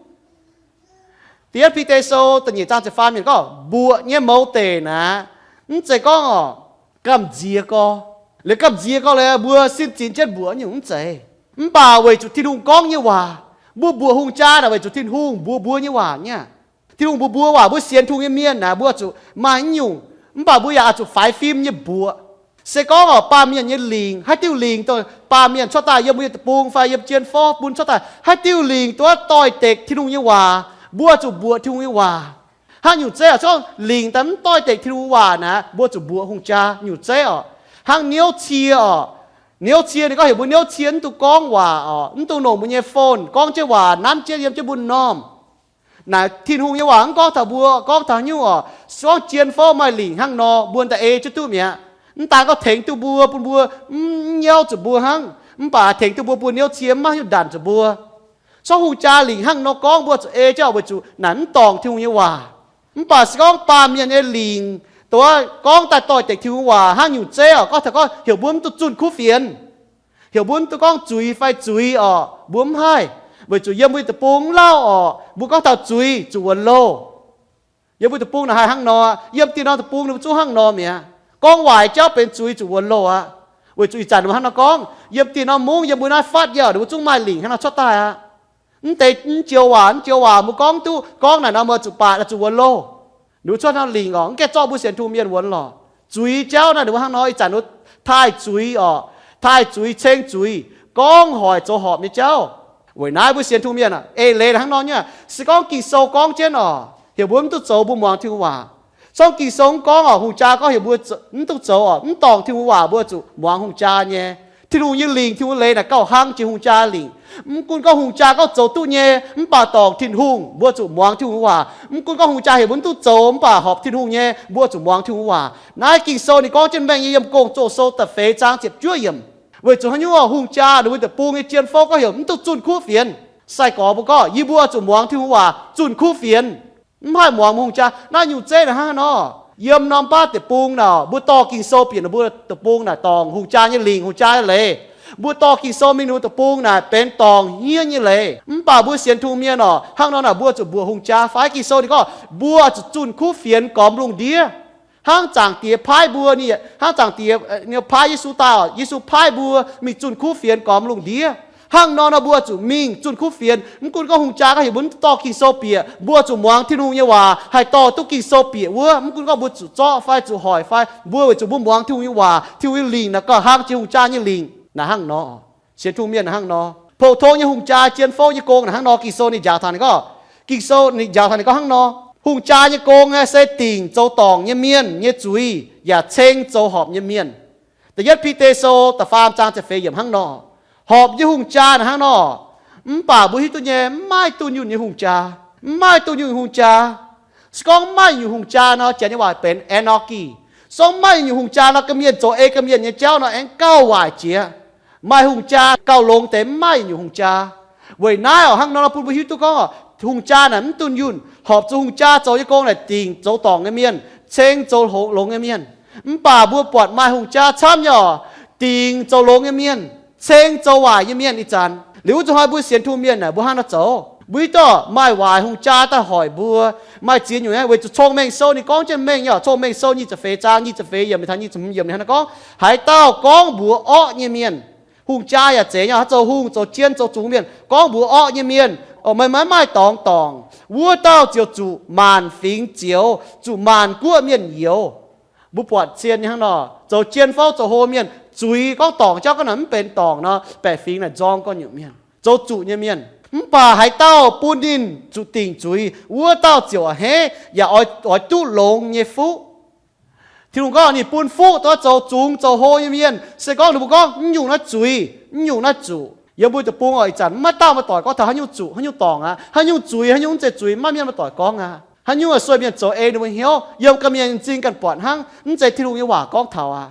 Da'yietv Bide Sou da'nyeic zaang ziepc faam yiemc gorngv, mbuoqc nyei mouz deic naaic, mv zeiz gorngv oc, gamh nziex gorx. Liuz gamh nziex gorx liuz mbuo sin zinx jienv mbuoqc nyungc mv zeiz. Mv baac weic zuqc Tin-Hungh gorngv nyei waac, mbuo mbuoqc hungh jaa naaic weic zuqc Tin-Hungh mbuox mbuo nyei waac nyei. Tin-Hungh mbuox mbuo waac, mbuo sienx Tin-Hungh nyei mienh naaic, mbuo zuqc maaih nyungc, mv baac mbuo yaac oix zuqc faix fim nyei mbuoqc. Se gorngv oc, baamh mienh nyei lingc, haaix diuh lingc dongh baamh mienh cuotv daaih yiem mbuo nyei deic-bung fai yiem jienv forv bun cuotv daaih, haaix diuh lingc duqv doix-dekc Tin-Hungh nyei waac, mbuo zuqc mbuoqc Tin-Hungh nyei waac. Hnangv nyungc zeiv oc, se gorngv lingc daaih mv doix-dekc Tin-Hungh waac naaic, mbuo zuqc mbuoqc hungh jaa nyungc zeiv oc. Hnangv niouv cie oc. Niouv cie ninh gorngv heuc mbuo niouv cie mv dungx gorngv waac oc, mv dungx longc mbuo nyei phone gorngv jienv waac nanv jienv yiem jienv mbuo normh. Naaic Tin-Hungh nyei waac mv gorngv taux mbuo, gorngv taux nyungc oc, se gorngv jienv forv maaih lingc hnangv nor, mbuo daaih ei jienv duqv mi'aqv. Mv daan gorngv tengx duqv mbuo, bun mbuo mv nyauv zuqc mbuo hnangv, mv baac tengx duqv mbuo bun niouv cie mv maaih haaix nyungc ndanc zuqc mbuo. Se gorngv hungh jaa lingc hnangv nor gorngv, mbuo zuqc ei jienv oc, weic zuqc naaic mv dorngc Tin-Hungh nyei waac. Mv baac se gorngv baamh mienh nyei lingc dongh wuov gorngv daaih doix-dekc Tin-Hungh waac hnangv nyungc zeiv oc, gorngv taux gorngv heuc mbuo mv dungx zunh kuv fienx, heuc mbuo mv dungx gorngv zuiz fai zuiz oc, mbuo mv haih. Weic zuqc yiem mbuo deic-bung mv lauh oc, mbuo gorngv taux zuiz zuqc wuonx loh. Yiem mbuo deic-bung naaic haih hnangv nor, yiem dieh norm deic-bung ninh mbuo zungv hnangv nor mi'aqv. Gorngv waaic jauv benx zuiz zuqc wuonx loh aqv. Weic zuqc ih zanc ninh mbuo hnangv nor gorngv, yiem dieh norm mungv, yiem mbuo naaiv fatv nyei oc, ninh mbuo zungv maaih lingc hnangv nor cuotv daaih aqv. Mv deix mv joux waac, mv joux waac mbuo gorngv duqv, gorngv naaic nor mbuo zuqc baatc, zuqc wuonx loh. Ninh mbuo cuotv hnangv lingc oc, mv gaengh zorqv mbuo sienx Tin-Hungh mienh wuonx lorqc. Zuiz jauv naaiv ninh mbuo hnangv nor, ih zanc ninh mbuo taaih zuiz oc, taaih zuiz, ceng zuiz, gorngv hoic zoux horpc nyei jauv. Weic naaiv mbuo sienx Tin-Hungh mienh eix leiz hnangv nor nyei. Se gorngv Ging-Sou gorngv jienv oc, heuc mbuo mv duqv zoux, mbuo muangx Tin-Hungh waac. Se gorngv Ging-Sou mv gorngv oc, hungh jaa gorngv heuc mbuo mv duqv zoux oc, mv dorngc Tin-Hungh waac, mbuo zuqc muangx hungh jaa nyei. Tin-Hungh nyei lingc, Tin-Hungh nyei leiz naaic gauh hnangv jiex hungh jaa lingc. Mv gunv gorngv hungh jaa gorngv zoux duqv nyei, mv baac dorngc Tin-Hungh, mbuo zuqc muangx Tin-Hungh waac. Mv gunv gorngv hungh jaa heuc mbuo mv duqv zoux, mv baac horpc Tin-Hungh nyei, mbuo zuqc muangx Tin-Hungh waac. Naaiv Ging-Sou ninh gorngv jienv mengh nyei yiem Gong-Zoh Sou da'feix zaang ziepc juov yiemc. Weic zuqc haaix nyungc oc, hungh jaa ninh mbuo deic-bung nyei jien-fouv gorngv heuc mv duqv zunh kuv fienx. Sai-gorx mbuo gorngv, yie mbuo zuqc muangx Tin-Hungh waac, zunh kuv fienx. Mv haih muangx mbuo hungh jaa. Naaiv nyungc zeiv naaic hnangv nor, yiem norm baav deic-bung naaic, mbuo dorh Ging-Sou bieqc ninh mbuo deic-bung naaic dorngc hungh jaa nyei lingc, hungh jaa nyei leiz. Mbuo dorh Ging-Sou mingh ninh mbuo deic-bung naaic benx dorngc hniev nyei leiz. Mv baac mbuo sienx Tin-Hungh mienh orqc, hnangv nor naaic mbuo zuqc mbuoqc hungh jaa fai? Ging-Sou ninh gorngv mbuo zuqc zunh kuv fienx gormx lungh ndiev. Hnangv Zaangc Diex paaiv mbuo, ninh hnangv Zaangc Diex paaiv Yesu daaih orqc, Yesu paaiv mbuo mingh zunh kuv fienx gormx lungh ndiev. Hnangv nor nor mbuo zuqc mingh zunh kuv fienx. Mv gunv gorngv hungh jaa gorngv heuc mbuo mv dorh Ging-Sou bieqc, mbuo zuqc muangx Tin-Hungh nyei waac haih dorh duqv Ging-Sou bieqc wuov. Mv gunv gorngv mbuo zuqc zorqv fai zuqc hoic fai, mbuo weic zuqc mbuo muangx Tin-Hungh nyei waac, Tin-Hungh nyei lingc naaic gauh hnangv jiex hungh jaa nyei lingc naaic hnangv nor. Sienx Tin-Hungh mienh naaic hnangv nor. Pou-tong nyei hungh jaa jien fouv nyei gong naaic hnangv nor. Ging-Sou ninh njaaux taux ninh gorngv, Ging-Sou ninh njaaux taux ninh gorngv hnangv nor, hungh jaa nyei gong aeqv, se dingc zoux dorngc nyei mienh nyei zuiz yaac ceng zoux horpc nyei mienh. Da'yietv Bide Sou da'faam zaang ziepc feix yiemc hnangv nor. Horpc nyei hungh jaa naaic hnangv nor. Mv baac mbuo hiuv duqv nyei, mv maaih dunh yunh nyei hungh jaa. Mv maaih dunh yunh hungh jaa. Se gorngv mv maaih nyungc hungh jaa nor, janx nyei waac benx anarchy. Se gorngv mv maaih nyungc hungh jaa nor, ga'mienh zoux ei ga'mienh nyei jauv nor, aengx gauh waaic jiex. Maaih hungh jaa gauh longx deix mv maaih nyungc hungh jaa. Weic naaiv orqc, hnangv nor bun mbuo hiuv duqv gorngv orqc, hungh jaa naaic mv dunh yunh. Horpc zuqc hungh jaa zoux nyei gong naaic dingc zoux dorngc nyei mienh, ceng zoux longx nyei mienh. Mv baac mbuo buatc maaih hungh jaa camv nyei orqc, dingc zoux longx nyei mienh, ceng zoux waaic nyei mienh. Ih zanc liuz wuov zuqc hnoi mbuo sienx Tin-Hungh mienh naaic, mbuo hnangv nor zoux. Mbuo hiuv duqv maaih waaic hungh jaa daaih hoic mbuo. Maaih ziex nyungc nyei. Weic zuqc Cong-Mengh Sou ninh gorngv jienv mengh nyei orqc. Cong-Mengh Sou nyic ziepc feix zaang nyic ziepc feix yiemc taux nyic ziepc hmz yiemc ninh hnangv nor gorngv, haaix dauh gorngv mbuox orqv nyei mienh, hungh jaa yaac zeiz nyei, haaix zoux hungh, zoux jien, zoux zungx mienh, gorngv mbuox orqv nyei mienh, meih maiv maaih dorngx dorngc, wuov dauh ziouc zuqc maanc fingx zioux, zuqc maanc guoqv mienh youx. Mbuo buatc zien nyei hnangv nor, zoux jien fouv zoux hlo mienh, zuiz gorngv dorngc jauv gorngv naaic mv benx dorngc nor, baeqc fingx naaic nzorng gorngv nyungc mienh, zoux zuqc nyei mienh. Mv baac haaix dauh bun ninh zuqc dingc zuiz, wuov dauh ziouc a'hneiv yaac oix duqv longx nyei fuqv. Tin-Hungh gorngv ninh bun fuqv dongh zoux zungx zoux hlo nyei mienh. Se gorngv ninh mbuo gorngv, Mv nyungc naaiv zuiz, mv nyungc naaiv zuqc. Yiem mbuo deic-bung oc, ih zanc maiv dauh maaih doic gorngv taux haaix nyungc zuqc, haiv nyungc dorngc aqv, haaix nyungc zuiz, haaix nyungc mv zeiz zuiz, maiv mienh maaih doic gorngv aqv. Haaix nyungc sueih mienh zoux ei ninh mbuo hnyouv, yiem ga'mienh m'zing ganh buatc hnangv, mv zeiz Tin-Hungh nyei waac gorngv taux aqv.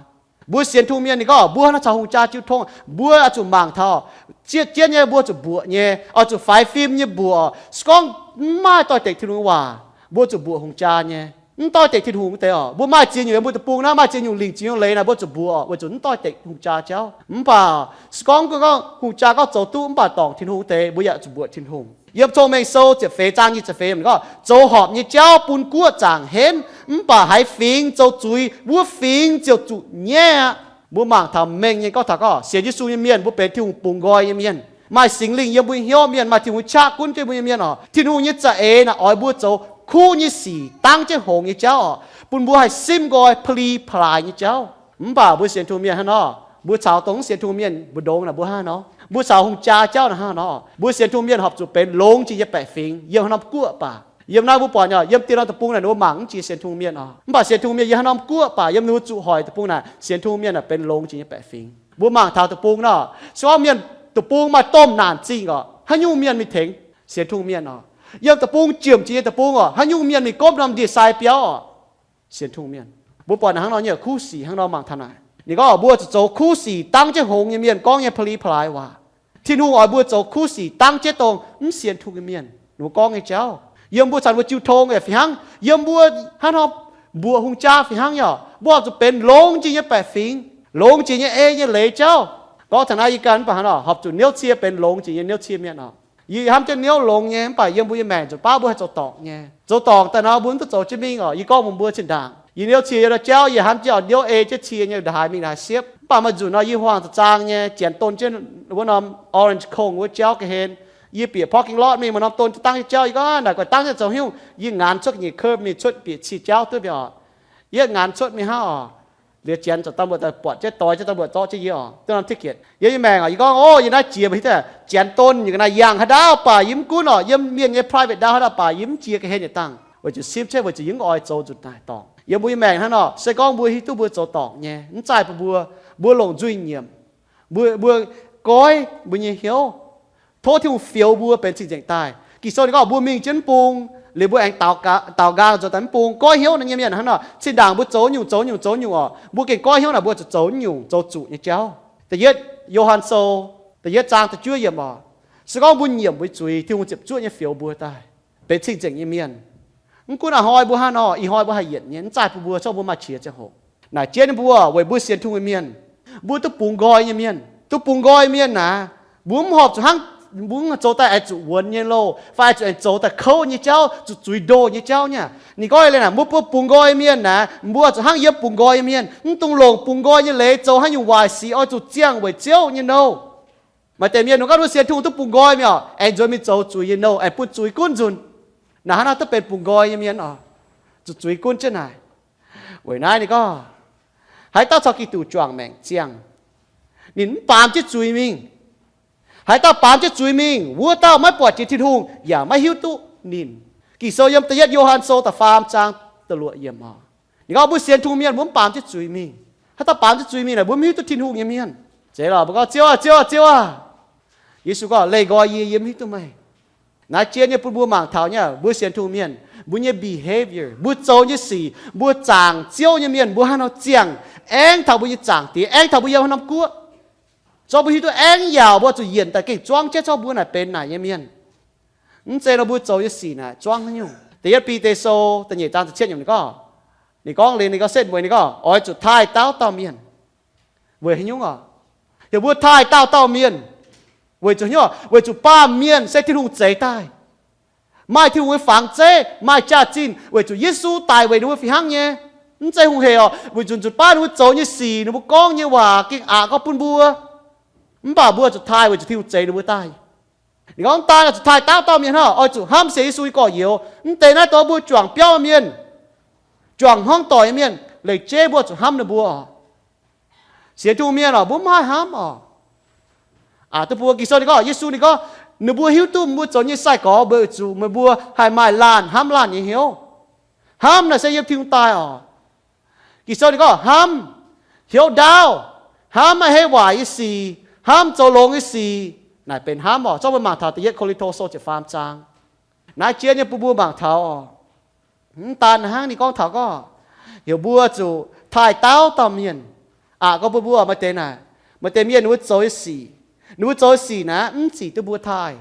Mbuo sienx Tin-Hungh mienh ninh gorngv, mbuo hnangv caux hungh jaa jiu tong, mbuo oix zuqc mangc taux, zieqv jienv nyei mbuo zuqc mbuoqc nyei, oix zuqc faix fim nyei mbuoqc. Se gorngv mv maaih doix-dekc Tin-Hungh nyei waac, mbuo zuqc mbuoqc hungh jaa nyei. Mv doix-dekc Tin-Hungh wuov deix oc. Mbuo maaih ziex nyungc, mbuo deic-bung naaiv maaih ziex nyungc lingc, ziex nyungc leiz naaic, mbuo zuqc mbuoqc weic zuqc mv doix-dekc hungh jaa jauv. Mv baac se gorngv, gorngv hungh jaa gorngv zoux duqv mv baac dorngc Tin-Hungh wuov deix, mbuo yaac zuqc mbuoqc Tin-Hungh. Yiem Cong-Mengh Sou ziepc feix zaang nyic ziepc feix gorngv, zoux horpc nyei jauv bun guoqv zaangc henv, mv baac haaix fingx zoux zuiz, wuov fingx ziouc zuqc nyaiv aqv. Mbuo mangc taux mengh nyei gorngv taux gorngv sienx Yesu nyei mienh, mbuo benx Tin-Hungh bungx nqoi nyei mienh, maaih Singx Lingh yiem mbuo hnyouv mienh, maaih Tin-Hungh qaqv gunv jienv mbuo nyei mienh oc. Tin-Hungh nyei za'eix naaic oix mbuo zoux kuv nyei sic, dangv jienv hngongx nyei jauv oc, bun mbuo haih simv nqoi, pa'li pa'laaix nyei jauv. Mv baac mbuo sienx Tin-Hungh mienh hnangv nor, mbuo caux dongh mv sienx Tin-Hungh mienh mbu'ndongx naaic mbuo hnangv nor, mbuo caux hungh jaa jauv naaic hnangv nor, mbuo sienx Tin-Hungh mienh horpc zuqc benx longx jiex nyei baeqc fingx yiem haaix norm guoqv baac. Yiem naaiv mbuo buatc nyei, yiem dien norm deic-bung naaic ninh mbuo mangc mv jiex sienx Tin-Hungh mienh oc. Mv baac sienx Tin-Hungh mienh yiem haaix norm guoqv baac, yiem ninh mbuo zuqc hoic deic-bung naaic, sienx Tin-Hungh mienh naaic benx longx jiex nyei baeqc fingx. Mbuo mangc taux deic-bung nor, se gorngv mienh deic-bung maaih domh naanc zingh oc, haaix nyungc mienh mingh tengx? Sienx Tin-Hungh mienh oc. Yiem deic-bung jiemc jiex nyei deic-bung oc, haaix nyungc mienh mingh gomv norm ndie-sai biauv oc? Sienx Tin-Hungh mienh. Mbuo buatc naaic hnangv nor nyei kuv sic hnangv nor mangc taux naaic. Ninh gorngv mbuo zuqc zoux kuv sic dangv jienv hngongx nyei mienh gorngv nyei pa'li pa'laaix waac. Tin-Hungh oix mbuo zoux kuv sic dangv jienv dongh mv sienx Tin-Hungh nyei mienh ninh mbuo gorngv nyei jauv. Yiem mbuo caux mbuo jiu tong yaac fih hnangv. Yiem mbuo hnangv nor mbuoqc hungh jaa fih hnangv nyei oc, mbuo horpc zuqc benx longx jiex nyei baeqc fingx, longx jiex nyei ei nyei leiz jauv. Gorngv taux naaiv yie ganh mv baac hnangv nor horpc zuqc niouv cie benx longx jiex nyei niouv cie mienh oc. Yie hnamv jienv niouv longx nyei, mv baac yiem mbuo nyei maengc nzunc baav mbuo haih zoux dorngc nyei. Zoux dorngc daaih nor mbuo mv duqv zoux jienv mingh oc. Yie gorngv mbuox mbuo zinh ndaangc yie niouv cie yiem naaiv jauv, yie hnamv jienv oix niouv ei jienv cie nyei ndaaih mingh ndaaih siepv. Mv baac maaih nzunc nor yie hmuangx za'zaang nyei, janx don jienv wuov norm Orange Cone wuov jauv ga'hlen. Yie bieqc parking lot mingh, maaih norm don jienv dangv jienv jauv. Yie gorngv, Naaic guaih dangv jienv zoux haaix nyungc? Yie nganx cuotv nyeic curb mingh cuotv bieqc cie jauv duqv mingh oc. Yie nganx cuotv mingh hnangv oc. Liuz janx zoux dangh mbuo daaih buatc jienv, doix jienv dangh mbuo zorqv jienv yie oc, duqv norm ticket. Yiem yie maengc oc, yie gorngv, Ov, yie naaiv jiex mbuo hiuv duqv janx don nyungc ga'naaiv yangh haaix ndau baac yie mv gunv oc. Yiem mienh nyei private ndau haaix ndau baac yie mv jiex ga'hlen yietc dangh, weic zuqc simv cuotv weic zuqc yie mv oix zoux nzunc naaic dorngc. Yiem mbuo nyei maengc hnangv nor, se gorngv mbuo hiuv duqv mbuo zoux dorngc nyei, mv zaih bun mbuo, mbuo longc nzuih nyiemc, mbuo, mbuo goiv mbuo nyei hnyouv. Tov Tin-Hungh fioux mbuo benx cing-nzengc daaih. Ging-Sou ninh gorngv mbuo mingh jienv mv bung, liuz mbuo aengx daaux nqaang nzuonx daaih mv bung. Goiv hnyouv nyei mienh hnangv nor, zinh ndaangc mbuo zoux nyungc, zoux nyungc, zoux nyungc oc, mbuo gengh goiv hnyouv naaic mbuo zuqc zoux nyungc, zoux zuqc nyei jauv. Da'yietv Yo^han Sou da'yietv zaang da'juov yiemc oc, se gorngv mbuo nyiemc mbuo zuiz, Tin-Hungh ziepc zuoqv nyei fioux mbuo daaih benx cing-nzengc nyei mienh. Mv gunv a'hnoi mbuo hnangv nor, ih hnoi mbuo haih yienc nyei, mv zaih bun mbuo, corc mbuo maaih qiex ziangh hoc. Naaic jienv ninh mbuo weic mbuo sienx Tin-Hungh nyei mienh, mbuo duqv bungx nqoi nyei mienh. Duqv bungx nqoi mienh naaic, mbuo mv horpc zuqc hnangv, mbuo mv zoux daaih aengx zuqc wuonx nyei louh, fai aengx zuqc aengx zoux daaih kouv nyei jauv, zuqc zuiz ndoh nyei jauv nyei. Ninh gorngv eix leiz naaic, mbuo, mbuo bungx nqoi mienh naaic, mbuo zuqc hnangv yiem bungx nqoi nyei mienh, mv dungx longc bungx nqoi nyei leiz zoux haaix nyungc waaic sic, oix zuqc ziangh weic Ziouv nyei nouh. Maaih deix mienh ninh gorngv, mbuo sienx Tin-Hungh duqv bungx nqoi mi'aqv, aengx nzuonx mingh zoux zuiz nyei nouh, aengx bun zuiz gunv nzunc. Naaic hnangv naaiv duqv benx bungx nqoi nyei mienh oc, zuqc zuiz gunv jienv naaic. Weic naaiv ninh gorngv, haaix dauh caux Giduc juangc maengc ziangh, ninh mv baamz jienv zuiz mingh. Haaix dauh baamz jienv zuiz mingh, wuov dauh maiv buatc jiex Tin-Hungh yaac maiv hiuv duqv ninh. Ging-Sou yiem da'yietv Yo^han Sou da'faam zaang da'luoqc yiemc oc. Ninh gorngv mbuo sienx Tin-Hungh mienh mbuo mv baamz jienv zuiz mingh. Haaix dauh baamz jienv zuiz mingh naaic mbuo mv hiuv duqv Tin-Hungh nyei mienh. Zeiz lorqc, mbuo gorngv, Ziouv aah, Ziouv aah, Ziouv aah. Yesu gorngv, leih nqoi yie, yie mv hiuv duqv meih. Naaiv jien nyei bun mbuo mangc taux nyei, mbuo sienx Tin-Hungh mienh, mbuo nyei behavior, mbuo zoux nyei sic, mbuo zaangc Ziouv nyei mienh, mbuo haaix nor ziangh, aengx taux mbuo nyei Zaangc Diex, aengx taux mbuo yiem haaix norm guoqv, zorqv mbuo hiuv duqv aengx yaauc, mbuo zuqc yienc daaih gengh zuangv jienv zorqv mbuo naaic benx naaic nyei mienh. Mv zeiz nor mbuo zoux nyei sic naaic zuangv haaix nyungc. Da'yietv Bide Sou da'nyeic zaang da'cietv yiemc ninh gorngv, ninh gorngv liuz ninh gorngv setv mueiz ninh gorngv, oix zuqc taaih dauh dauh mienh. Weic haaix nyungc oc? Heuc mbuo taaih dauh dauh mienh. Weic zuqc haaix nyungc? Weic zuqc baamh mienh se Tin-Hungh zeix daaih. Maaih Tin-Hungh nyei fangx zeiv, maaih jaax-zinh weic zuqc Yesu daic weic ninh mbuo fih hnangv nyei. Mv zeiz hungh hec oc, weic zuqc nzunc baav ninh mbuo zoux nyei sic, ninh mbuo gorngv nyei waac gengh aqc gorngv bun mbuo. Mv baac mbuo zuqc taaih weic zuqc Tin-Hungh zeix ninh mbuo daaih. Ninh gorngv daaih oix zuqc taaih dauh dauh mienh hnangv, oix zuqc hnamv sienx Yesu nyei gorx-youz. Mv deix naaiv dongh mbuo juangc biauv mienh, juangc hmuangv doic mienh, lengc jeiv mbuo zuqc hnamv ninh mbuo oc. Sienx Tin-Hungh mienh oc, mbuo mv haih hnamv oc. Aa, duqv bun Ging-Sou ninh gorngv, Yesu ninh gorngv, ninh mbuo hiuv duqv mbuo zoux nyei sai-gorx weic zuqc meih mbuo haih maaih laanh hnamv laanh nyei hnyouv. Hnamv naaic se yiem Tin-Hungh daaih oc. Ging-Sou ninh gorngv hnamv, hnyouv ndaauv, hnamv maiv heiv waaic nyei sic, hnamv zoux longx nyei sic, naaic benx hnamv oc. Zorqv mbuo mangc taux da'yietv Ko^lin^to Sou ziepc faam zaang. Naaiv jien nyei bun mbuo mangc taux oc. Mv daan hnangv ninh gorngv taux gorngv, heuc mbuo zuqc taaih dauh dauh mienh. Aqc gorngv bun mbuo maaih deix naaic, maaih deix mienh ninh mbuo zoux nyei sic, ninh mbuo zoux nyei sic naaic mv zic duqv mbuo taaih.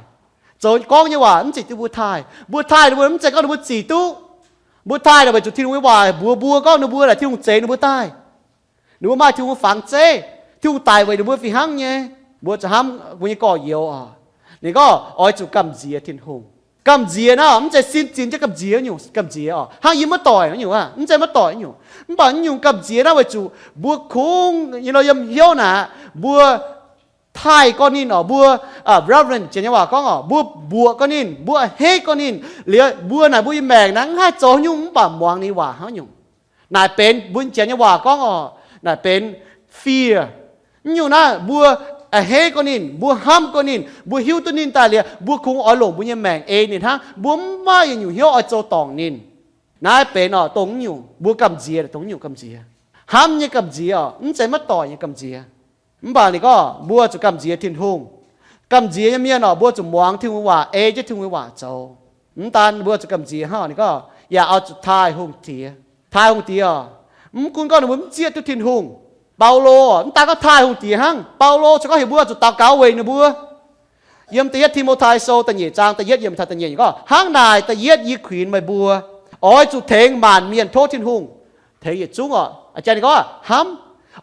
Zoux gorngv nyei waac mv zic duqv mbuo taaih. Mbuo taaih ninh mbuo mv zeiz gorngv ninh mbuo zic duqv. Mbuo taaih naaic weic zuqc Tin-Hungh nyei waac mbuox mbuo gorngv ninh mbuo naaic Tin-Hungh zeix ninh mbuo daaih. Ninh mbuo maaih Tin-Hungh fangx zeiv, Tin-Hungh daic weic ninh mbuo fih hnangv nyei. Mbuo zuqc hnamv mbuo nyei gorx-youz oc. Ninh gorngv oix zuqc gamh nziex Tin-Hungh. Gamh nziex naaiv mv zeiz sin zinh jienv gamh nziex nyungc gamh nziex oc, hnangv yie maiv doic nyungc aav, mv zeiz maiv doic nyungc. Mv baac nyungc gamh nziex naaiv weic zuqc mbuo kungx nyei nor yiem hnyouv naaic, mbuo taaih gorngv ninh oc, mbuo reverence janx nyei waac gorngv oc, mbuo mbuoqc gorngv ninh, mbuo a'hneiv gorngv ninh. Liuz mbuo naaic mbuo nyei maengc naaiv mv haih zoux haaix nyungc mv baac muangx ninh waac hnangv nyungc. Naaic benx mbuo janx nyei waac gorngv oc, naaic benx fear. Mv nyungc naaiv mbuo a'hneiv gorngv ninh, mbuo hnamv gorngv ninh, mbuo hiuv duqv ninh daaih liuz, mbuo kungx oix longc mbuo nyei maengc ei ninh hnangv. Mbuo mv maaih yietc nyungc hnyouv oix zoux dorngc ninh. Naaiv benx oc dongh mv nyungc mbuo gamh nziex, dongh mv nyungc gamh nziex. Hnamv nyei gamh nziex oc, mv zeiz maiv doic nyei gamh nziex. Mv baac ninh gorngv mbuo zuqc gamh nziex Tin-Hungh. Gamh nziex nyei mienh oc, mbuo zuqc muangx Tin-Hungh waac, ei jienv Tin-Hungh waac zoux. Mv daan mbuo zuqc gamh nziex hnangv, ninh gorngv yaac oix zuqc taaih hungh diex. Taaih hungh diex oc, mv gunv gorngv ninh mbuo mv zieqv duqv Tin-Hungh. Baulo mv daan gorngv taaih hungh diex hnangv, Baulo ziouc gorngv heuc mbuo zuqc daux gaux weic ninh mbuo. Yiem da'yietv Ti^mo^tai Sou da'nyeic zaang da'yietv yiemc taux da'nyeic gorngv, hnangv naaic da'yietv yie kuinx meih mbuo, oix zuqc tengx maanc mienh tov Tin-Hungh, tengx yietc zungv oc. A'jang ninh gorngv hnamv,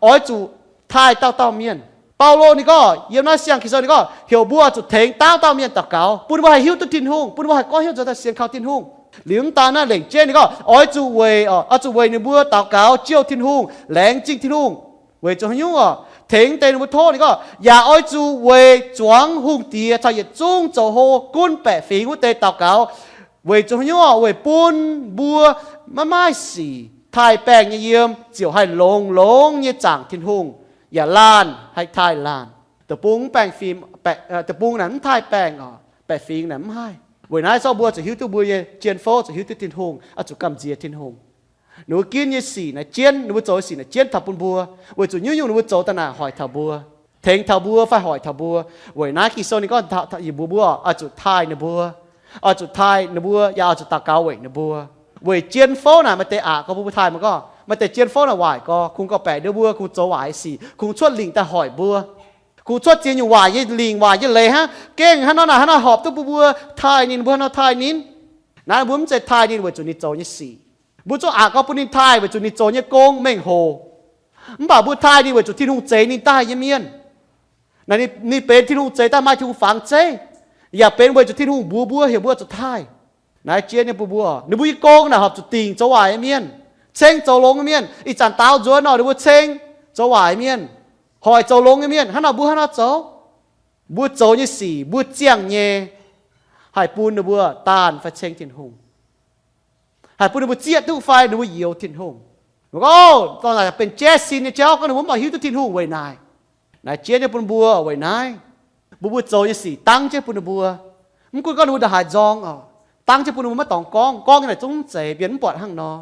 oix zuqc taaih dauh dauh mienh. Baulo ninh gorngv yiem naaiv siang Ging-Sou ninh gorngv heuc mbuo zuqc tengx dauh dauh mienh daux gaux, bun mbuo haih hiuv duqv Tin-Hungh, bun mbuo haih goiv hnyouv nzuonx daaih sienx kaux Tin-Hungh. Liuz mv daan naaiv lengc jeiv ninh gorngv oix zuqc weic, oix zuqc weic ninh mbuo daux gaux, jouh Tin-Hungh, laengz zingh Tin-Hungh. Weic zuqc haaix nyungc oc? Tengx deix ninh mbuo tov ninh gorngv, yaac oix zuqc weic zuangx hungh diex caux yietc zungv zoux hlo gunv baeqc fingx wuov deix daux gaux. Weic zuqc haaix nyungc oc? Weic bun mbuo maiv maaih sic, taaih baengh nyei yiem ziouc haih longx-longx nyei zaangc Tin-Hungh, yaac laanh haih taaih laanh. Deic-bung mv baengh fim, deic-bung naaic mv taaih baengh oc, baeqc fingx naaic mv haih. Weic naaiv zorqv mbuo zuqc hiuv duqv mbuo nyei jien-fouv zuqc hiuv duqv Tin-Hungh, oix zuqc gamh nziex Tin-Hungh. Ninh mbuo ginv nyei sic naaic jienv, ninh mbuo zoux nyei sic naaic jienv taux bun mbuo, weic zuqc nyungc-nyungc ninh mbuo zoux daaih naaic hoic taux mbuo, tengx taux mbuo fai hoic taux mbuo. Weic naaiv Ging-Sou ninh gorngv mbuox mbuo oix zuqc taaih ninh mbuo, oix zuqc taaih ninh mbuo, yaac oix zuqc daux gaux weic ninh mbuo. Weic jien-fouv naaic maaih deix aqc gorngv bun mbuo taaih, mangc gorngv maaih deix jien-fouv naaic waaic gorx, kungx gorngv-baeqc nduov mbuo, kungx zoux waaic sic, kungx cuotv lingc daaih hoic mbuo, kungx cuotv ziex nyungc waaic nyei lingc, waaic nyei leiz hnangv. Gengh hnangv nor naaic, hnangv nor horpc duqv bun mbuo taaih ninh, mbuo hnangv nor taaih ninh. Naaiv mbuo mv zeiz taaih ninh weic zuqc ninh zoux nyei sic. Mbuo zungv aqc gorngv bun ninh taaih weic zuqc ninh zoux nyei gong mengh hoc. Mv baac mbuo taaih ninh weic zuqc Tin-Hungh zeix ninh daaih nyei mienh. Naaiv ninh, ninh benx Tin-Hungh zeix daaih maaih Tin-Hungh fangx zeiv, yaac benx weic zuqc Tin-Hungh mbuox mbuo heuc mbuo zuqc taaih. Naaiv jiex nyei bun mbuo, ninh mbuo nyei gong naaic horpc zuqc dingc zoux waaic nyei mienh, ceng zoux longx nyei mienh. Ih zanc daaux nzuonx nor ninh mbuo ceng zoux waaic nyei mienh, hoic zoux longx nyei mienh. Hnangv nor mbuo hnangv nor zoux. Mbuo zoux nyei sic mbuo ziangh nyei, haih bun ninh mbuo daanh fai ceng Tin-Hungh, haih bun ninh mbuo zieqv duqv fai ninh mbuo youx Tin-Hungh. Mbuo gorngv, o, dongh naaic benx jaiv sin nyei jauv, gorngv ninh mbuo mv baac hiuv duqv Tin-Hungh weic naaic. Naaiv jiex nyei bun mbuo weic naaiv, mbuo, mbuo zoux nyei sic dangv jienv bun ninh mbuo. Mv gunv gorngv ninh mbuo ndongc haaix nzorng oc, dangv jienv bun ninh mbuo maiv dorngx gorngv, gorngv nyei naaic zungv mv zeiz, mienh mv buatc hnangv nor.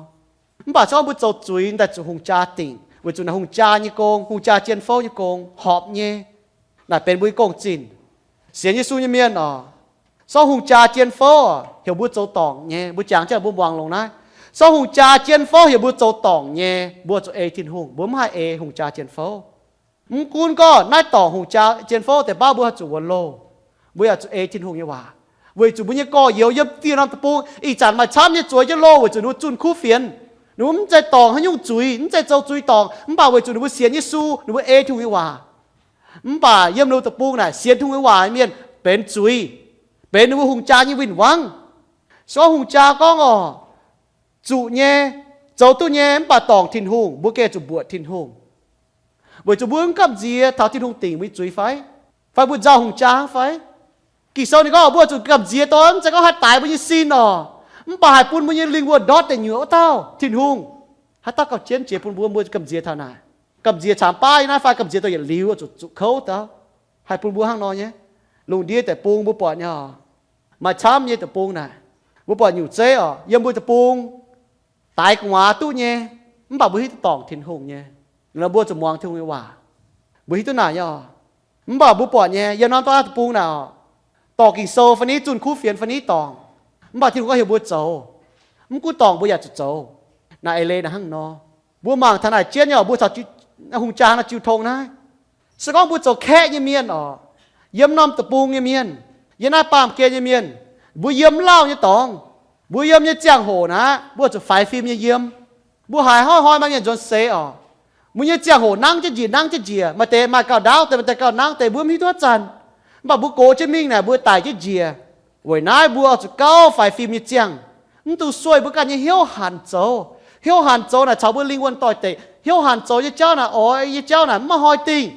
Mv baac se gorngv mbuo zoux zuiz daaih zuqc hungh jaa dingc, weic zuqc naaic hungh jaa nyei gong, hungh jaa jien fouv nyei gong horpc nyei. Naaic benx mbuo nyei gong-zinh. Sienx Yesu nyei mienh oc, se gorngv hungh jaa jien fouv heuc mbuo zoux dorngc nyei, mbuo jangx jienv mbuo muangx longx naaiv. Se gorngv hungh jaa jien fouv heuc mbuo zoux dorngc nyei, mbuo zuqc ei Tin-Hungh, mbuo mv haih ei hungh jaa jien fouv. Mv gunv gorngv naaiv dorngc hungh jaa jien fouv deix baav mbuo haih zuqc wuonx loh, mbuo yaac zuqc ei Tin-Hungh nyei waac, weic zuqc mbuo nyei gorx-youz yiem dieh norm deic-bung ih zanc maaih camv nyei zueiz jienv loh weic zuqc ninh mbuo zunh kuv fienx. Ninh mbuo mv zeiz dorngc haaix nyungc zuiz, mv zeiz zoux zuiz dorngc, mv baac weic zuqc ninh mbuo sienx Yesu, ninh mbuo ei Tin-Hungh nyei waac. Mv baac yiem ninh mbuo deic-bung naaic sienx Tin-Hungh nyei waac nyei mienh benx zuiz, benx ninh mbuo hungh jaa nyei win-wangv. Se gorngv hungh jaa gorngv oc, zuqc nyei, zoux duqv nyei mv baac dorngc Tin-Hungh, mbuo gengh zuqc mbuoqc Tin-Hungh, weic zuqc mbuo mv gamh nziex taux Tin-Hungh dingc mbuo nyei zuiz fai, fai mbuo nzauh hungh jaa hnangv fai. Ging-Sou ninh gorngv mbuo zuqc gamh nziex dongh mv zeiz gorngv haih daix mbuo nyei sin oc, mv baac haih bun mbuo nyei lingh wuonh ndortv deic nyuoqc wuov dauh Tin-Hungh. Haaix dauh gauh jienv jiex bun mbuo, mbuo gamh nziex taux naaic, gamh nziex caamx baav nyei naaiv fai gamh nziex dongh yietc liuz zuqc, zuqc kouv daaih, haih bun mbuo hnangv nor nyei. Lungh ndiev deic-bung mbuo buatc nyei oc, maaih camv nyei deic-bung naaic, mbuo buatc nyungc zeiv oc, yiem mbuo deic-bung daix gu'nguaaz duqv nyei, mv baac mbuo hiuv duqv dorngc Tin-Hungh nyei. Nor mbuo zuqc muangx Tin-Hungh nyei waac, mbuo hiuv duqv naaic nyei oc. Mv baac mbuo buatc nyei yiem norm deic-bung naaic oc, dorngc Ging-Sou fai ni, zunh kuv fienx fai ni dorngc, mv baac Tin-Hungh gorngv heuc mbuo zoux, mv gunv dorngc mbuo yaac zuqc zoux. Naaiv eix leiz naaic hnangv nor, mbuo mangc taux naaic jienv nyei oc, mbuo caux hungh jaa naaiv jiu tong naaiv. Se gorngv mbuo zoux kaeqv nyei mienh oc, yiem norm deic-bung nyei mienh, yiem naaiv baamh gen nyei mienh, mbuo yiem mv lauh nyei dorngx, mbuo yiem nyei ziangh hoc naaic mbuo zuqc faix fim nyei yiem. Mbuo haiz hnoi-hnoi maaih mienh nzuonx seix oc, mbuo nyei ziangh hoc nangv jienv njiec nangv jienv njiec, maaih deix maaih gauh ndaauv deix, maaih deix gauh nangv deix, mbuo mv hiuv duqv haaix zanc. Mv baac mbuo gox jienv mingh naaic mbuo daic jienv njiec. Weic naaiv mbuo oix zuqc gauh faix fim nyei ziangh, mv dungx sueih mbuo ganh nyei hnyouv hanc zoux. Hnyouv hanc zoux naaic caux mbuo lingh wuonh doix-dekc. Hnyouv hanc zoux nyei jauv naaic, oix nyei jauv naaic mv maaih hnoi dingh.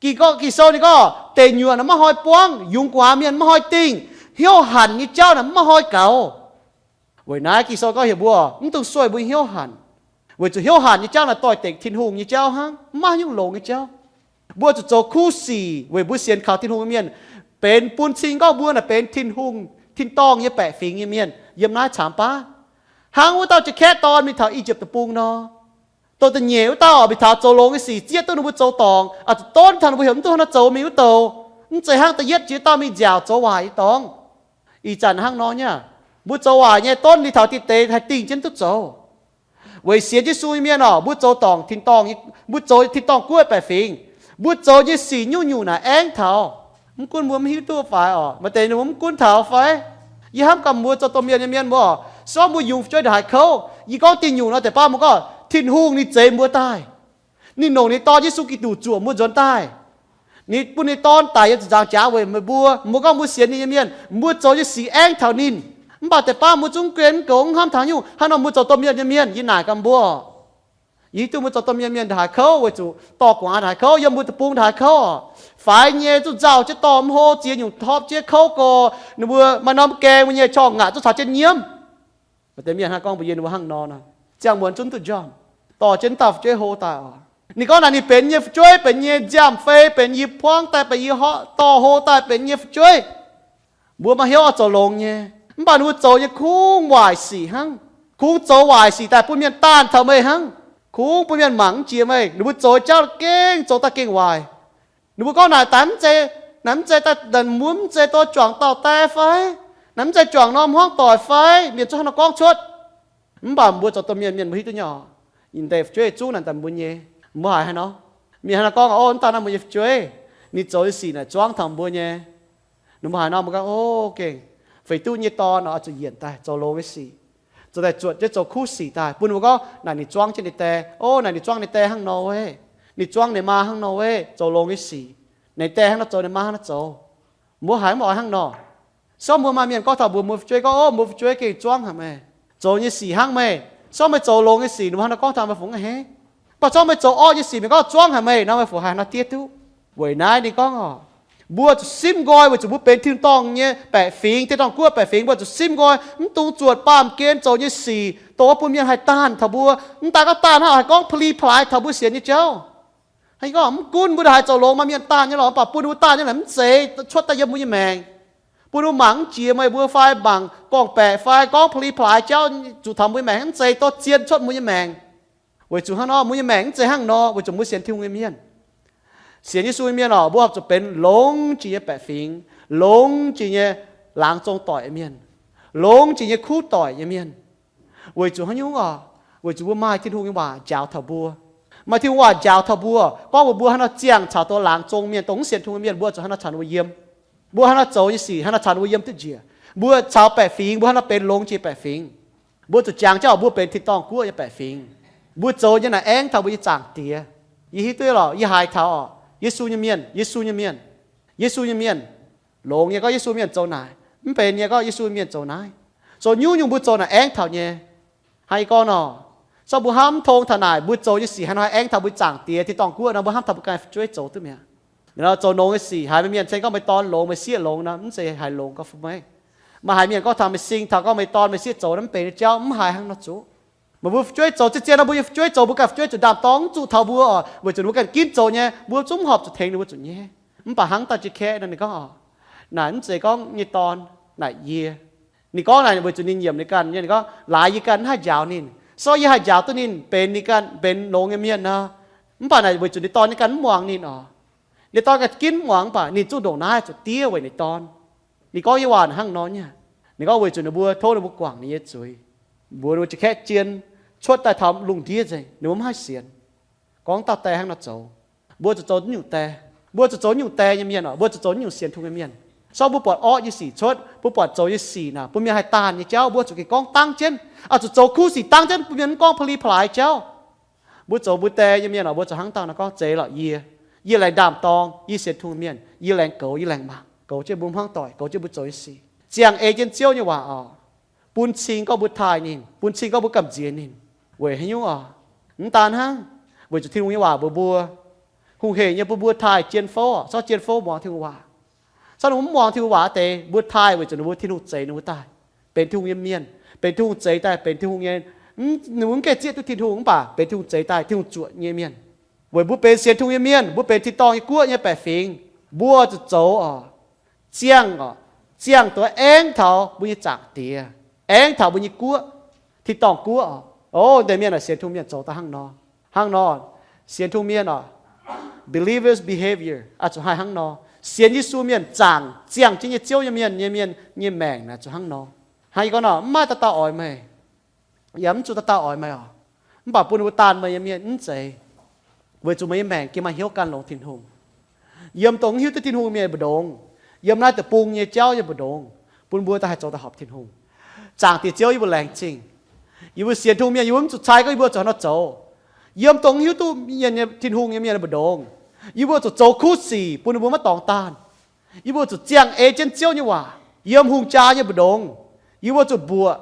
Ging, Ging-Sou ninh gorngv deic nyuoqc naaic mv maaih hnoi buangv, yungz gu'nguaaz mienh mv maaih hnoi dingh. Hnyouv hanc nyei jauv naaic mv maaih hnoi gaux. Weic naaiv Ging-Sou gorngv heuc mbuo mv dungx sueih mbuo hnyouv hanc, weic zuqc hnyouv hanc nyei jauv naaic doix-dekc Tin-Hungh nyei jauv hnangv, mv maaih haaix nyungc longx nyei jauv. Mbuo zuqc zoux kuv sic weic mbuo sienx kaux Tin-Hungh nyei mienh, benx bun cing gorngv mbuo naaic benx Tin-Hungh tin-dorngh nyei baeqc fingx nyei mienh yiem naaiv caamx baav. Hnangv wuov dauh jaa-kaeqv dorn mingh taux I^yipv Deic-Bung nor, douc da'nyeic wuov dauh mingh taux zoux longx nyei sic, zieqv duqv ninh mbuo zoux dorngc, zuqc donv taux ninh mbuo heuc mv duqv hnangv naaiv zoux mingh wuov douc. Mv zeiz hnangv da'yietv jiex dauh mingh nziaauc zoux waaic nyei dorngx. Ih zanc hnangv nor nyei, mbuo zoux waaic nyei donv ninh taux dieh deix haih dingh jienv duqv zoux. Weic sienx Yesu nyei mienh oc, mbuo zoux dorngc tin-dorngh, mbuo zoux tin-dorngh guoqv baeqc fingx, mbuo zoux nyei sic nyungc-nyungc naaic aengv taux. Mv gunv mbuo mv hiuv duqv fai oc, maaih deix ninh mbuo mv gunv taux fai. Yie hnamv gaax mbuo zoux domh mienh nyei mienh mbuo, se gorngv mbuo yungz fu'jueiv ndongc haaix kouv, yie gorngv diuh nyungc nor deix baav mbuo gorngv Tin-Hungh ninh zeix mbuo daaih. Ninh longc ninh Dorn Yesu Giduc zuoqc mbuo nzuonx daaih. Ninh bun ninh Dorn daic yiem ziepc nzaangc jaax weic meih mbuo. Mbuo gorngv mbuo sienx ninh nyei mienh, mbuo zoux nyei sic aengv taux ninh. Mv baac deix baav mbuo zungv guen mv goux, mv hnamv taux nyungc. Hnangv nor mbuo zoux domh mienh nyei mienh, yie naaic gaax mbuo, yie hiuv duqv mbuo zoux domh mienh mienh ndongc haaix kouv, weic zuqc dorh gu'nguaaz ndongc haaix kouv, yiem mbuo deic-bung ndongc haaix kouv oc. Faix nyei zungv nzauh jienv dorh mv hlo, ziex nyungc torpv jienv kouv gorx, ninh mbuo maaih norm gaeng mbuo nyei qorngh ngaatc zungv caux jienv nyiemv. Maaih deix mienh hnangv gorngv mbuox yie ninh mbuo hnangv nor, ziangh muonz zungv duqv njormh, dorh jienv dauh fu'jueiv hlo daaih oc. Ninh gorngv naaic ninh benx nyei fu'jueiv, benx nyei nziaamv-fei, benx yie puangv daaih, benx yie horqc dorh hlo daaih benx nyei fu'jueiv. Mbuo maiv hiuv oix zoux longx nyei. Mv baac ninh mbuo zoux nyei kungx waaic sic hnangv. Kungx zoux waaic sic daaih bun mienh daanh taux meih hnangv. Kungx bun mienh mangc mv jiex meih. Ninh mbuo zoux jauv gengh zoux daaih gengh waaic. Ninh mbuo gorngv naaic daaih mv zeiz, naaic mv zeiz daaih, naaic mbuo mv zeiz dorh juangc dauh die fai? Naaic mv zeiz juangc norm hmuangv doic fai? Mienh zungv hnangv nor gorngv cuotv. Mv baac mbuo zoux domh mienh mienh mbuo hiuv duqv nyei oc. Ninh deix fu'jueiv zungv naaic daaih mbuo nyei. Mbuo haiz haaix nor? Mienh hnangv nor gorngv, o, mv daan naaiv mbuo nyei fu'jueiv, ninh zoux nyei sic naaic zuangv taux mbuo nyei. Ninh mbuo haiz nor mbuo gorngv, o, gengh feix duqv nyei dorn oc, oix zuqc yienc daaih zoux longx nyei sic, zoux daaih zuotc jienv zoux kuv sic daaih bun ninh mbuo gorngv naaic ninh zuangv jienv ninh die. O, naaic ninh zuangv ninh die hnangv nor weic, ninh zuangv ninh maa hnangv nor weic, zoux longx nyei sic. Ninh die hnangv nor zoux, ninh maa hnangv nor zoux. Mbuo haiz mv oix hnangv nor. Sortv mbuo maaih mienh gorngv taux mbuox mbuo fu'jueiv gorngv, Ov, mbuo fu'jueiv gengh zuangv haic meih, zoux nyei sic hnangv meih. Sortv meih zoux longx nyei sic, ninh mbuo hnangv nor gorngv taux meih fungx a'hneiv. Mv baac sortv meih zoux orqv nyei sic, mienh gorngv zuangv haic meih nor, meih fungx haiz hnangv nor diev duqv. Weic naaiv ninh gorngv oc, mbuo zuqc simv nqoi weic zuqc mbuo benx tin-dorngh nyei baeqc fingx, tin-dorngh guoqv baeqc fingx, mbuo zuqc simv nqoi, mv dungx zuotc baamh gen zoux nyei sic dongh wuov bun mienh haih daanh taux mbuo. Mv daaih gorngv daanh hnangv, haih gorngv pa'li pa'laaix taux mbuo sienx nyei jauv. Gorngv mv gunv mbuo haih zoux longx, maaih mienh daanh nyei lorqc, mv baac bun mbuo daanh nyei naaic mv zeiz cuotv daaih yiem mbuo nyei maengc. Bun mbuo mangc mv jiex meih mbuo fai mangc gorngv-baeqc fai gorngv pa'li pa'laaix jauv zuqc taux mbuo nyei maengc, mv zeiz dorh zien cuotv mbuo nyei maengc. Weic zuqc hnangv nor, mbuo nyei maengc mv zeiz hnangv nor, weic zuqc mbuo sienx Tin-Hungh nyei mienh, sienx Yesu nyei mienh oc, mbuo horpc zuqc benx longx jiex nyei baeqc fingx, longx jiex nyei laangz zong doic nyei mienh, longx jiex nyei kuv doic nyei mienh. Weic zuqc haaix nyungc oc? Weic zuqc mbuo maaih Tin-Hungh nyei waac njaaux taux mbuo. Maaih Tin-Hungh waac njaaux taux mbuo, gorngv mbuox mbuo hnangv nor ziangh caux dongh laangz zong mienh, dongh mv sienx Tin-Hungh nyei mienh, mbuo zuqc hnangv nor caux ninh mbuo yiem. Mbuo hnangv nor zoux nyei sic hnangv nor caux ninh mbuo yiem duqv njiec. Mbuo caux baeqc fingx, mbuo hnangv nor benx longx jiex baeqc fingx. Mbuo zuqc jangx jienv oc, mbuo benx tin-dorngh guoqv nyei baeqc fingx. Mbuo zoux nyei naaic aengv taux mbuo nyei Zaangc Diex. Yie hiuv duqv lorqc, yie haiz taux oc, Yesu nyei mienh, Yesu nyei mienh, Yesu nyei mienh, longx nyei gorngv Yesu mienh zoux naaic, mv benx nyei gorngv Yesu mienh zoux naaiv. Zoux nyungc-nyungc mbuo zoux naaic aengv taux nyei. Hnangv yie gorngv nor, sortv mbuo hnamv tong taux naaic, mbuo zoux nyei sic hnangv nor aengv taux mbuo Zaangc Diex tin-dorngh guoqv nor, mbuo hnamv taux mbuo ganh fu'jueiv zoux duqv mi'aqv. Ninh nor zoux longx nyei sic, haiz meih mienh ceng gorngv meih dorn longx, meih sieqv longx nor, mv zeiz haiz longx gorngv fu meih. Maaih haiz mienh gorngv taux meih sing taux gorngv meih dorn meih sieqv zoux nor, mv benx nyei jauv, mv haiz hnangv nor zuqc. Meih mbuo fu'jueiv zoux zien-zien nor, mbuo nyei fu'jueiv zoux, mbuo ganh fu'jueiv zuqc ndaam-dorng mv zuqc taux mbuo oc, weic zuqc ninh mbuo ganh ginv zoux nyei, mbuo zungv horpc zuqc tengx ninh mbuo zuqc nyei. Mv baac hnangv daaih jiex kaeqv nor ninh gorngv oc, naaic mv zeiz gorngv nyei dorn, naaic yie. Ninh gorngv naaic weic zuqc ninh nyiemc ninh ganh nyei, ninh gorngv laaix yie ganh mv haih njaaux ninh. Sortv yie haih njaaux duqv ninh benx ninh ganh benx longx nyei mienh nor, mv baac naaic weic zuqc ninh dorn nyei ganh mv muangx ninh oc. Ninh dorn ganh ginv mv muangx, mv baac ninh zungv ndongc naaiv zuqc diev weic ninh dorn. Ninh gorngv nyei waac hnangv nor nyei. Ninh gorngv weic zuqc ninh mbuo tov ninh mbuo guangc ninh nyei zuiz, mbuox ninh mbuo jiex kaeqv zien, cuotv daaih taux lungh ndiev nzengc, ninh mbuo mv haih sienx. Gorngv dauh die hnangv nor zoux. Mbuo zuqc zoux nyungc die. Mbuo zuqc zoux nyungc die nyei mienh oc, mbuo zuqc zoux nyungc sienx Tin-Hungh nyei mienh. Sortv mbuo buatc orqv nyei sic cuotv, mbuo buatc zoux nyei sic naaic bun mienh haih daanh nyei jauv, mbuo zuqc gengh gorngv dangv jienv, oix zuqc zoux kuv sic dangv jienv bun mienh mv gorngv pa'li pa'laaix jauv. Mbuo zoux mbuo die nyei mienh oc, mbuo zuqc hnangv dauh nor gorngv, Zeiz lorqc yie. Yie laengz ndaam-dorng, yie sienx Tin-Hungh mienh, yie laengz goux, yie laengz mangc, goux jienv mbuo hmuangv doic, goux jienv mbuo zoux nyei sic, ziangh ei jienv Ziouv nyei waac oc. Bun cing gorngv mbuo taaih ninh, bun cing gorngv mbuo gamh nziex ninh. Weic haaix nyungc oc? Mv daan hnangv, weic zuqc Tin-Hungh nyei waac mbuox mbuo, hungh hec nyei bun mbuo taaih jien fouv, corc jien fouv muangx Tin-Hungh waac. Corc ninh mbuo mv muangx Tin-Hungh waac deix, mbuo taaih weic zuqc ninh mbuo Tin-Hungh zeix ninh mbuo daaih, benx Tin-Hungh nyei mienh, benx Tin-Hungh zeix daaih, benx Tin-Hungh nyei, ninh mbuo mv gaengh zieqv duqv Tin-Hungh mv baac benx Tin-Hungh zeix daaih, Tin-Hungh zuoqc nyei mienh. Weic mbuo benx sienx Tin-Hungh nyei mienh, mbuo benx tin-dorngh nyei guoqv nyei baeqc fingx, mbuo zuqc zoux oc, ziangh oc, ziangh duqv aengv taux mbuo nyei Zaangc Diex, aengv taux mbuo nyei guoqv, tin-dorngh guoqv oc. O, deix mienh naaic sienx Tin-Hungh mienh zoux daaih hnangv nor. Hnangv nor, sienx Tin-Hungh mienh oc, believers' behavior oix zuqc haih hnangv nor. Sienx Yesu mienh zaangc ziangh jienv nyei Ziouv nyei mienh nyei mienh nyei maengc naaic zuqc hnangv nor. Hnangv yie gorngv nor, mv maaih dauh dauh oix meih, yaac mv zuqc dauh dauh oix meih oc. Mv baac bun ninh mbuo daanh meih nyei mienh mv zeiz, weic zuqc meih nyei maengc gengh maaih hnyouv gan longx Tin-Hungh. Yiem dongh mv hiuv duqv Tin-Hungh mienh mbu'ndongx, yiem naaiv deic-bung nyei jauv nyei mbu'ndongx, bun mbuo daaih haih zoux daaih horpc Tin-Hungh. Zaangc Diex Ziouv, yie mbuo laengz zingh. Yie mbuo sienx Tin-Hungh mienh, yie mbuo mv zuqc cai gorngv yie mbuo zuqc haaix nor zoux. Yiem dongh mv hiuv duqv mienh nyei Tin-Hungh nyei mienh mbu'ndongx, yie mbuo zuqc zoux kuv sic bun ninh mbuo maiv dorngx daanh. Yie mbuo zuqc ziangh ei jienv Ziouv nyei waac yiem hungh jaa nyei mbu'ndongx. Yie mbuo zuqc mbuoqc,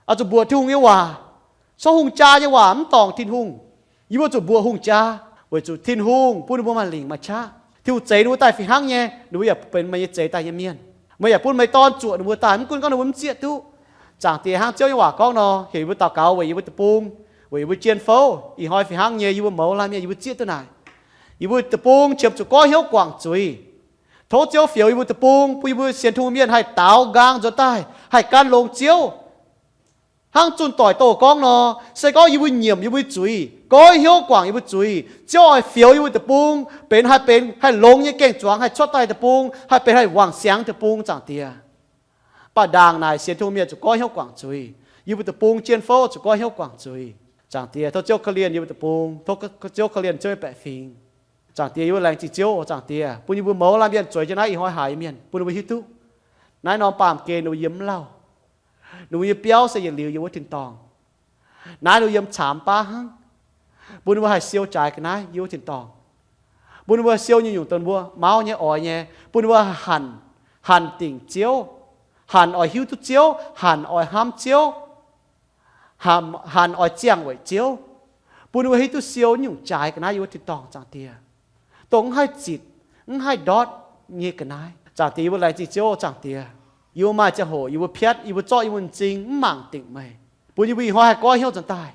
oix zuqc mbuoqc Tin-Hungh nyei waac. Corc hungh jaa nyei waac mv dorngc Tin-Hungh. Yie mbuo zuqc mbuoqc hungh jaa, weic zuqc Tin-Hungh bun ninh mbuo maaih lingc maaih qaqv. Tin-Hungh zeix ninh mbuo daaih fih hnangv nyei, ninh mbuo yaac benx meih nyei zeix daaih nyei mienh. Meih yaac bun meih Dorn zuoqc ninh mbuo daaih, mv gunv gorngv ninh mbuo mv zieqv duqv. Zaangc Diex, hnangv Ziouv nyei waac gorngv nor, heuc yie mbuo daux gaux weic yie mbuo deic-bung, weic yie mbuo jien fouv. Ih hnoi fih hnangv nyei, yie mbuo mouz laanh mienh yie mbuo zieqv duqv naaic. Yie mbuo deic-bung qiemx zuqc goiv hnyouv guangc zuiz. Tov Ziouv fioux yie mbuo deic-bung, bun yie mbuo sienx Tin-Hungh mienh haih daaux nqaang nzuonx daaih, haih gan longx Ziouv. Hnangv zunh doic douh gorngv nor, se gorngv yie mbuo nyiemc yie mbuo zuiz, goiv hnyouv guangc yie mbuo zuiz, Ziouv oix fioux yie mbuo deic-bung benx haih benx haih longx nyei gaeng-zuangx haih cuotv daaih deic-bung, haih benx haih wangc siangx deic-bung, Zaangc Diex. Mv baac ndaangc naaic sienx Tin-Hungh mienh zuqc goiv hnyouv guangc zuiz. Yie mbuo deic-bung jien fouv zuqc goiv hnyouv guangc zuiz. Zaangc Diex, tov Ziouv korv-lienh yie mbuo deic-bung, tov Ziouv korv-lienh Ziouv nyei baeqc fingx. Zaangc Diex, yie mbuo laengz zingh Ziouv, Zaangc Diex, bun yie mbuo mouz laanh mienh zueiz jienv naaiv ih hnoi haiz nyei mienh, bun ninh mbuo hiuv duqv naaiv norm baamh gen ninh mbuo yiem mv lauh. Ninh mbuo nyei biauv se yietc liuz yiem wuov tin-dorngh. Naaiv ninh mbuo yiem caamx baav hnangv. Bun ninh mbuo haih siou jaaix ga'naaiv yiem wuov tin-dorngh. Bun ninh mbuo siou nyungc-nyungc dongh mbuo mauv nyei, oix nyei, bun ninh mbuo hanc, hanc dingc Ziouv, hanc oix hiuv duqv Ziouv, hanc oix hnamv Ziouv, hanc oix ziangh weic Ziouv. Bun ninh mbuo hiuv duqv siou nyungc jaaix ga'naaiv yiem wuov tin-dorngh, Zaangc Diex, dongh mv haih zitc, mv haih ndortv nyei ga'naaiv. Zaangc Diex, yie mbuo laengz zingh Ziouv. Zaangc Diex, yie mbuo maaih ziangh hoc yie mbuo piatv, yie mbuo zorqv yie mbuo m'zing mv mangc dingc meih, bun yie mbuo ih hnoi haih goiv hnyouv nzuonx daaih,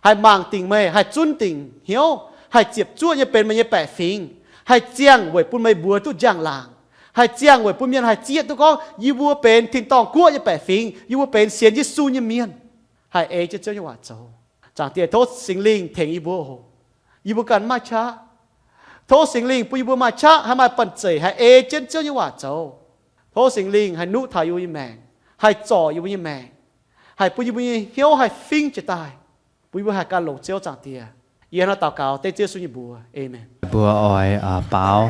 haih mangc dingc meih, haih zunv dingc hnyouv, haih ziepc zuoqv nyei benx meih nyei baeqc fingx, haih ziangh weic bun meih mbuox duqv njang-laangc, haih ziangh weic bun mienh haih zieqv duqv gorngv yie mbuo benx tin-dorngh guoqv nyei baeqc fingx, yie mbuo benx sienx Yesu nyei mienh. Haih ei jienv Ziouv nyei waac zoux. Zaangc Diex, tov Singx Lingh tengx yie mbuo oc. Yie mbuo ganh mv maaih qaqv. Tov Singx Lingh bun yie mbuo maaih qaqv, haih maaih banh zeic haih ei jienv Ziouv nyei waac zoux. Tov Singx Lingh haih nuqv taux yie mbuo nyei maengc, haih zorc yie mbuo nyei maengc, haih bun yie mbuo nyei hnyouv haih fingv jiez daaih, bun yie mbuo haih gan longx Ziouv. Zaangc Diex, yie hnangv naaiv daux gaux dengv Ziouv Yesu nyei mbuox. Aamen. Mbuo oix baaux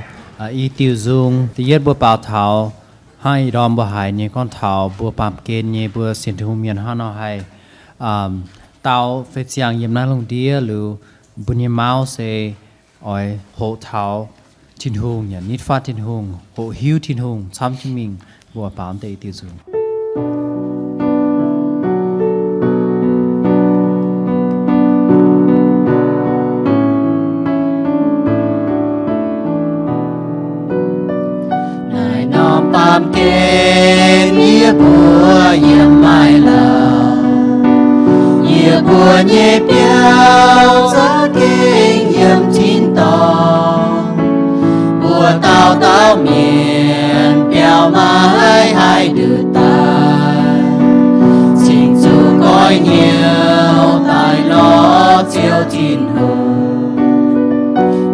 i diuh nzung. Da'yietv mbuo baaux taux hnangv ih ndorm mbuo haiz nyei gorngv taux mbuo baamh gen nyei mbuo sienx Tin-Hungh mienh hnangv nor haih dau fei ziangh yiem naaiv lungh ndiev liuz, mbuo nyei mauv se oix hoqc taux Tin-Hungh, nitv fatv Tin-Hungh, hoqc hiuv Tin-Hungh camv jienv mingh. Mbuo baaux deix i diuh nzung. Naaiv norm baamh gen yie mbuo yiem maiv lauh, yie mbuo nyei biauv za'gengh yiem tin-dorngh. Mbuo dauh dauh mienh biauv maiv haih nduqc daaih, cingx zuqc goiv hnyouv daaih lorz Ziouv Tin-Hungh.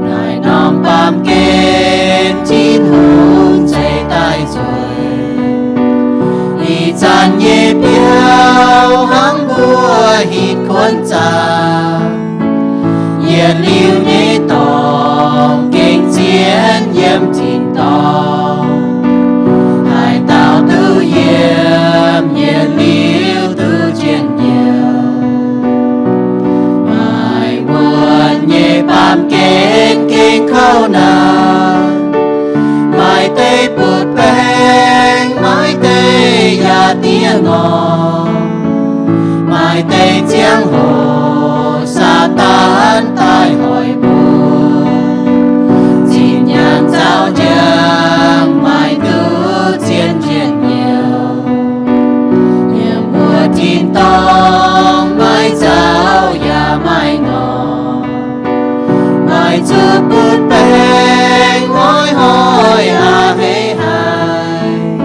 Naaiv norm baamh gen Tin-Hungh zeix daaih nzueic. Ih zanc nyei biauv hnangv mbuo hitv kuonx zaqc, yietc liuz nyei dorngx gengh zien yiem tin-dorngh. Haaix dauh duqv yiem, yietc liuz duqv njien-youh. Maaih wuonh nyei baamh gen gengh kouv naanc, maaih deix butv-baengc, maaih deix yaac diev ngorc, maaih deix ziangh hoc Saadaan daaih hoic mbuo. Zinh nyaanh nzauh njang maaih duqv zien njien-youh. Yiem mbuo tin-dorngh maaih nzauh yaac maaih ngorc, maaih zuqc butv-baengc hnoi-hnoi a'hneiv haic.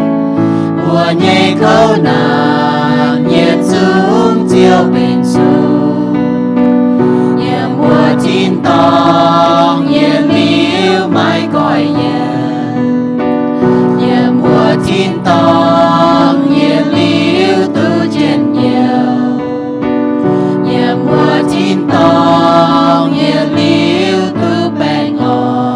Mbuo nyei kouv naanc yietc zungv Ziouv benx zuqc. Yiem mbuo tin-dorngh yietc liuz maiv goiv yienx. Yiem mbuo tin-dorngh yietc liuz duqv njien-youh. Yiem mbuo tin-dorngh yietc liuz duqv baengh orn.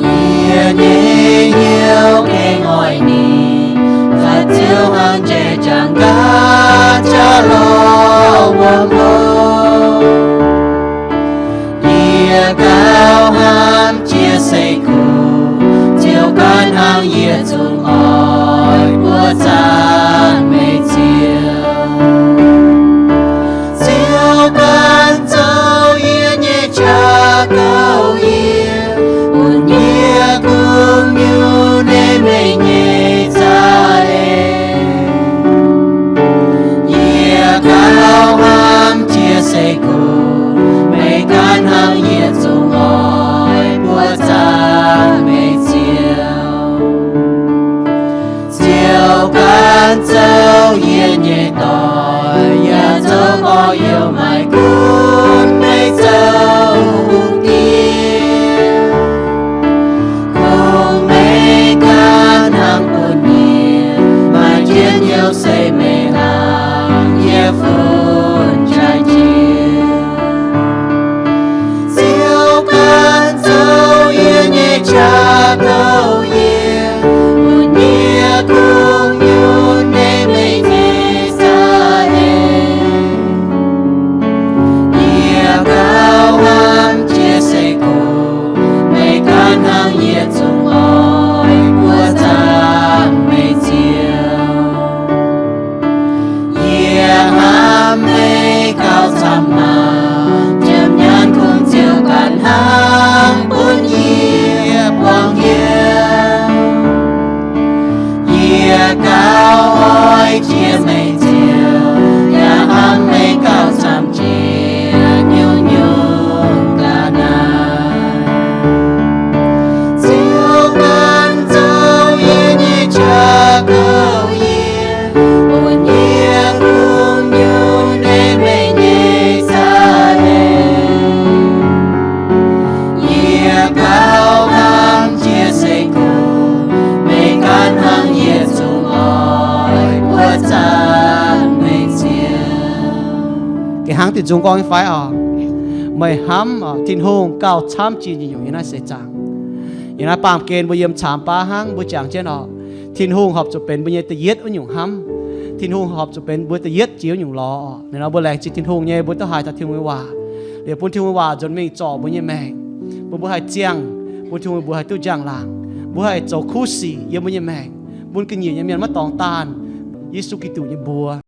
Yie nyei hnyouv gengh oix ninh, fatv Ziouv hnangv njaih jangx nqa'haav jaav lorz wuom hlo. Yie gauh hnamv jiex seix-kuv, Ziouv ganh hnangv yie zungv oix buov zaanv meih Ziouv. Ziouv ganh zoux yie nyei qaqv gouv yie, bun yie kungx nyungc-nyungc meih nyei za'eix. Yie gauh hnamv jiex seix-kuv, meih ganh hnangv yie zungv oix buov zaanv meih Ziouv. Ziouv ganh zoux yie nyei doic, yaac zoux gorx-youz maaih gunv meih zoux hungh diex. Kungx meih ganh hnangv bun yie maaih njien-youh se meih hnangv yie fun-jai jiex. Ziouv ganh zoux yie nyei qaqv Diuh nzung gorngv nyei fai oc? Meih hnamv oc, Tin-Hungh gauh camv jiex nyungc-nyungc yiem naaiv seix zaangc. Yiem naaiv baamh gen mbuo yiem caamx baav hnangv, mbuo jangx jienv oc, Tin-Hungh horpc zuqc benx mbuo nyei da'yietv wuov nyungc hnamv. Tin-Hungh horpc zuqc benx mbuo da'yietv jiex wuov nyungc lorz. Ninh nor mbuo laengz zingh Tin-Hungh nyei, mbuo duqv haih taux Tin-Hungh nyei waac, liuz bun Tin-Hungh nyei waac nzuonx mingh zorc mbuo nyei maengc, bun mbuo haih ziangh, bun Tin-Hungh mbuox haih duqv njang-laangc, mbuo haih zoux kuv sic yiem mbuo nyei maengc, bun ga'nyiec nyei mienh maiv dorngx daanh Yesu Giduc nyei mbuox.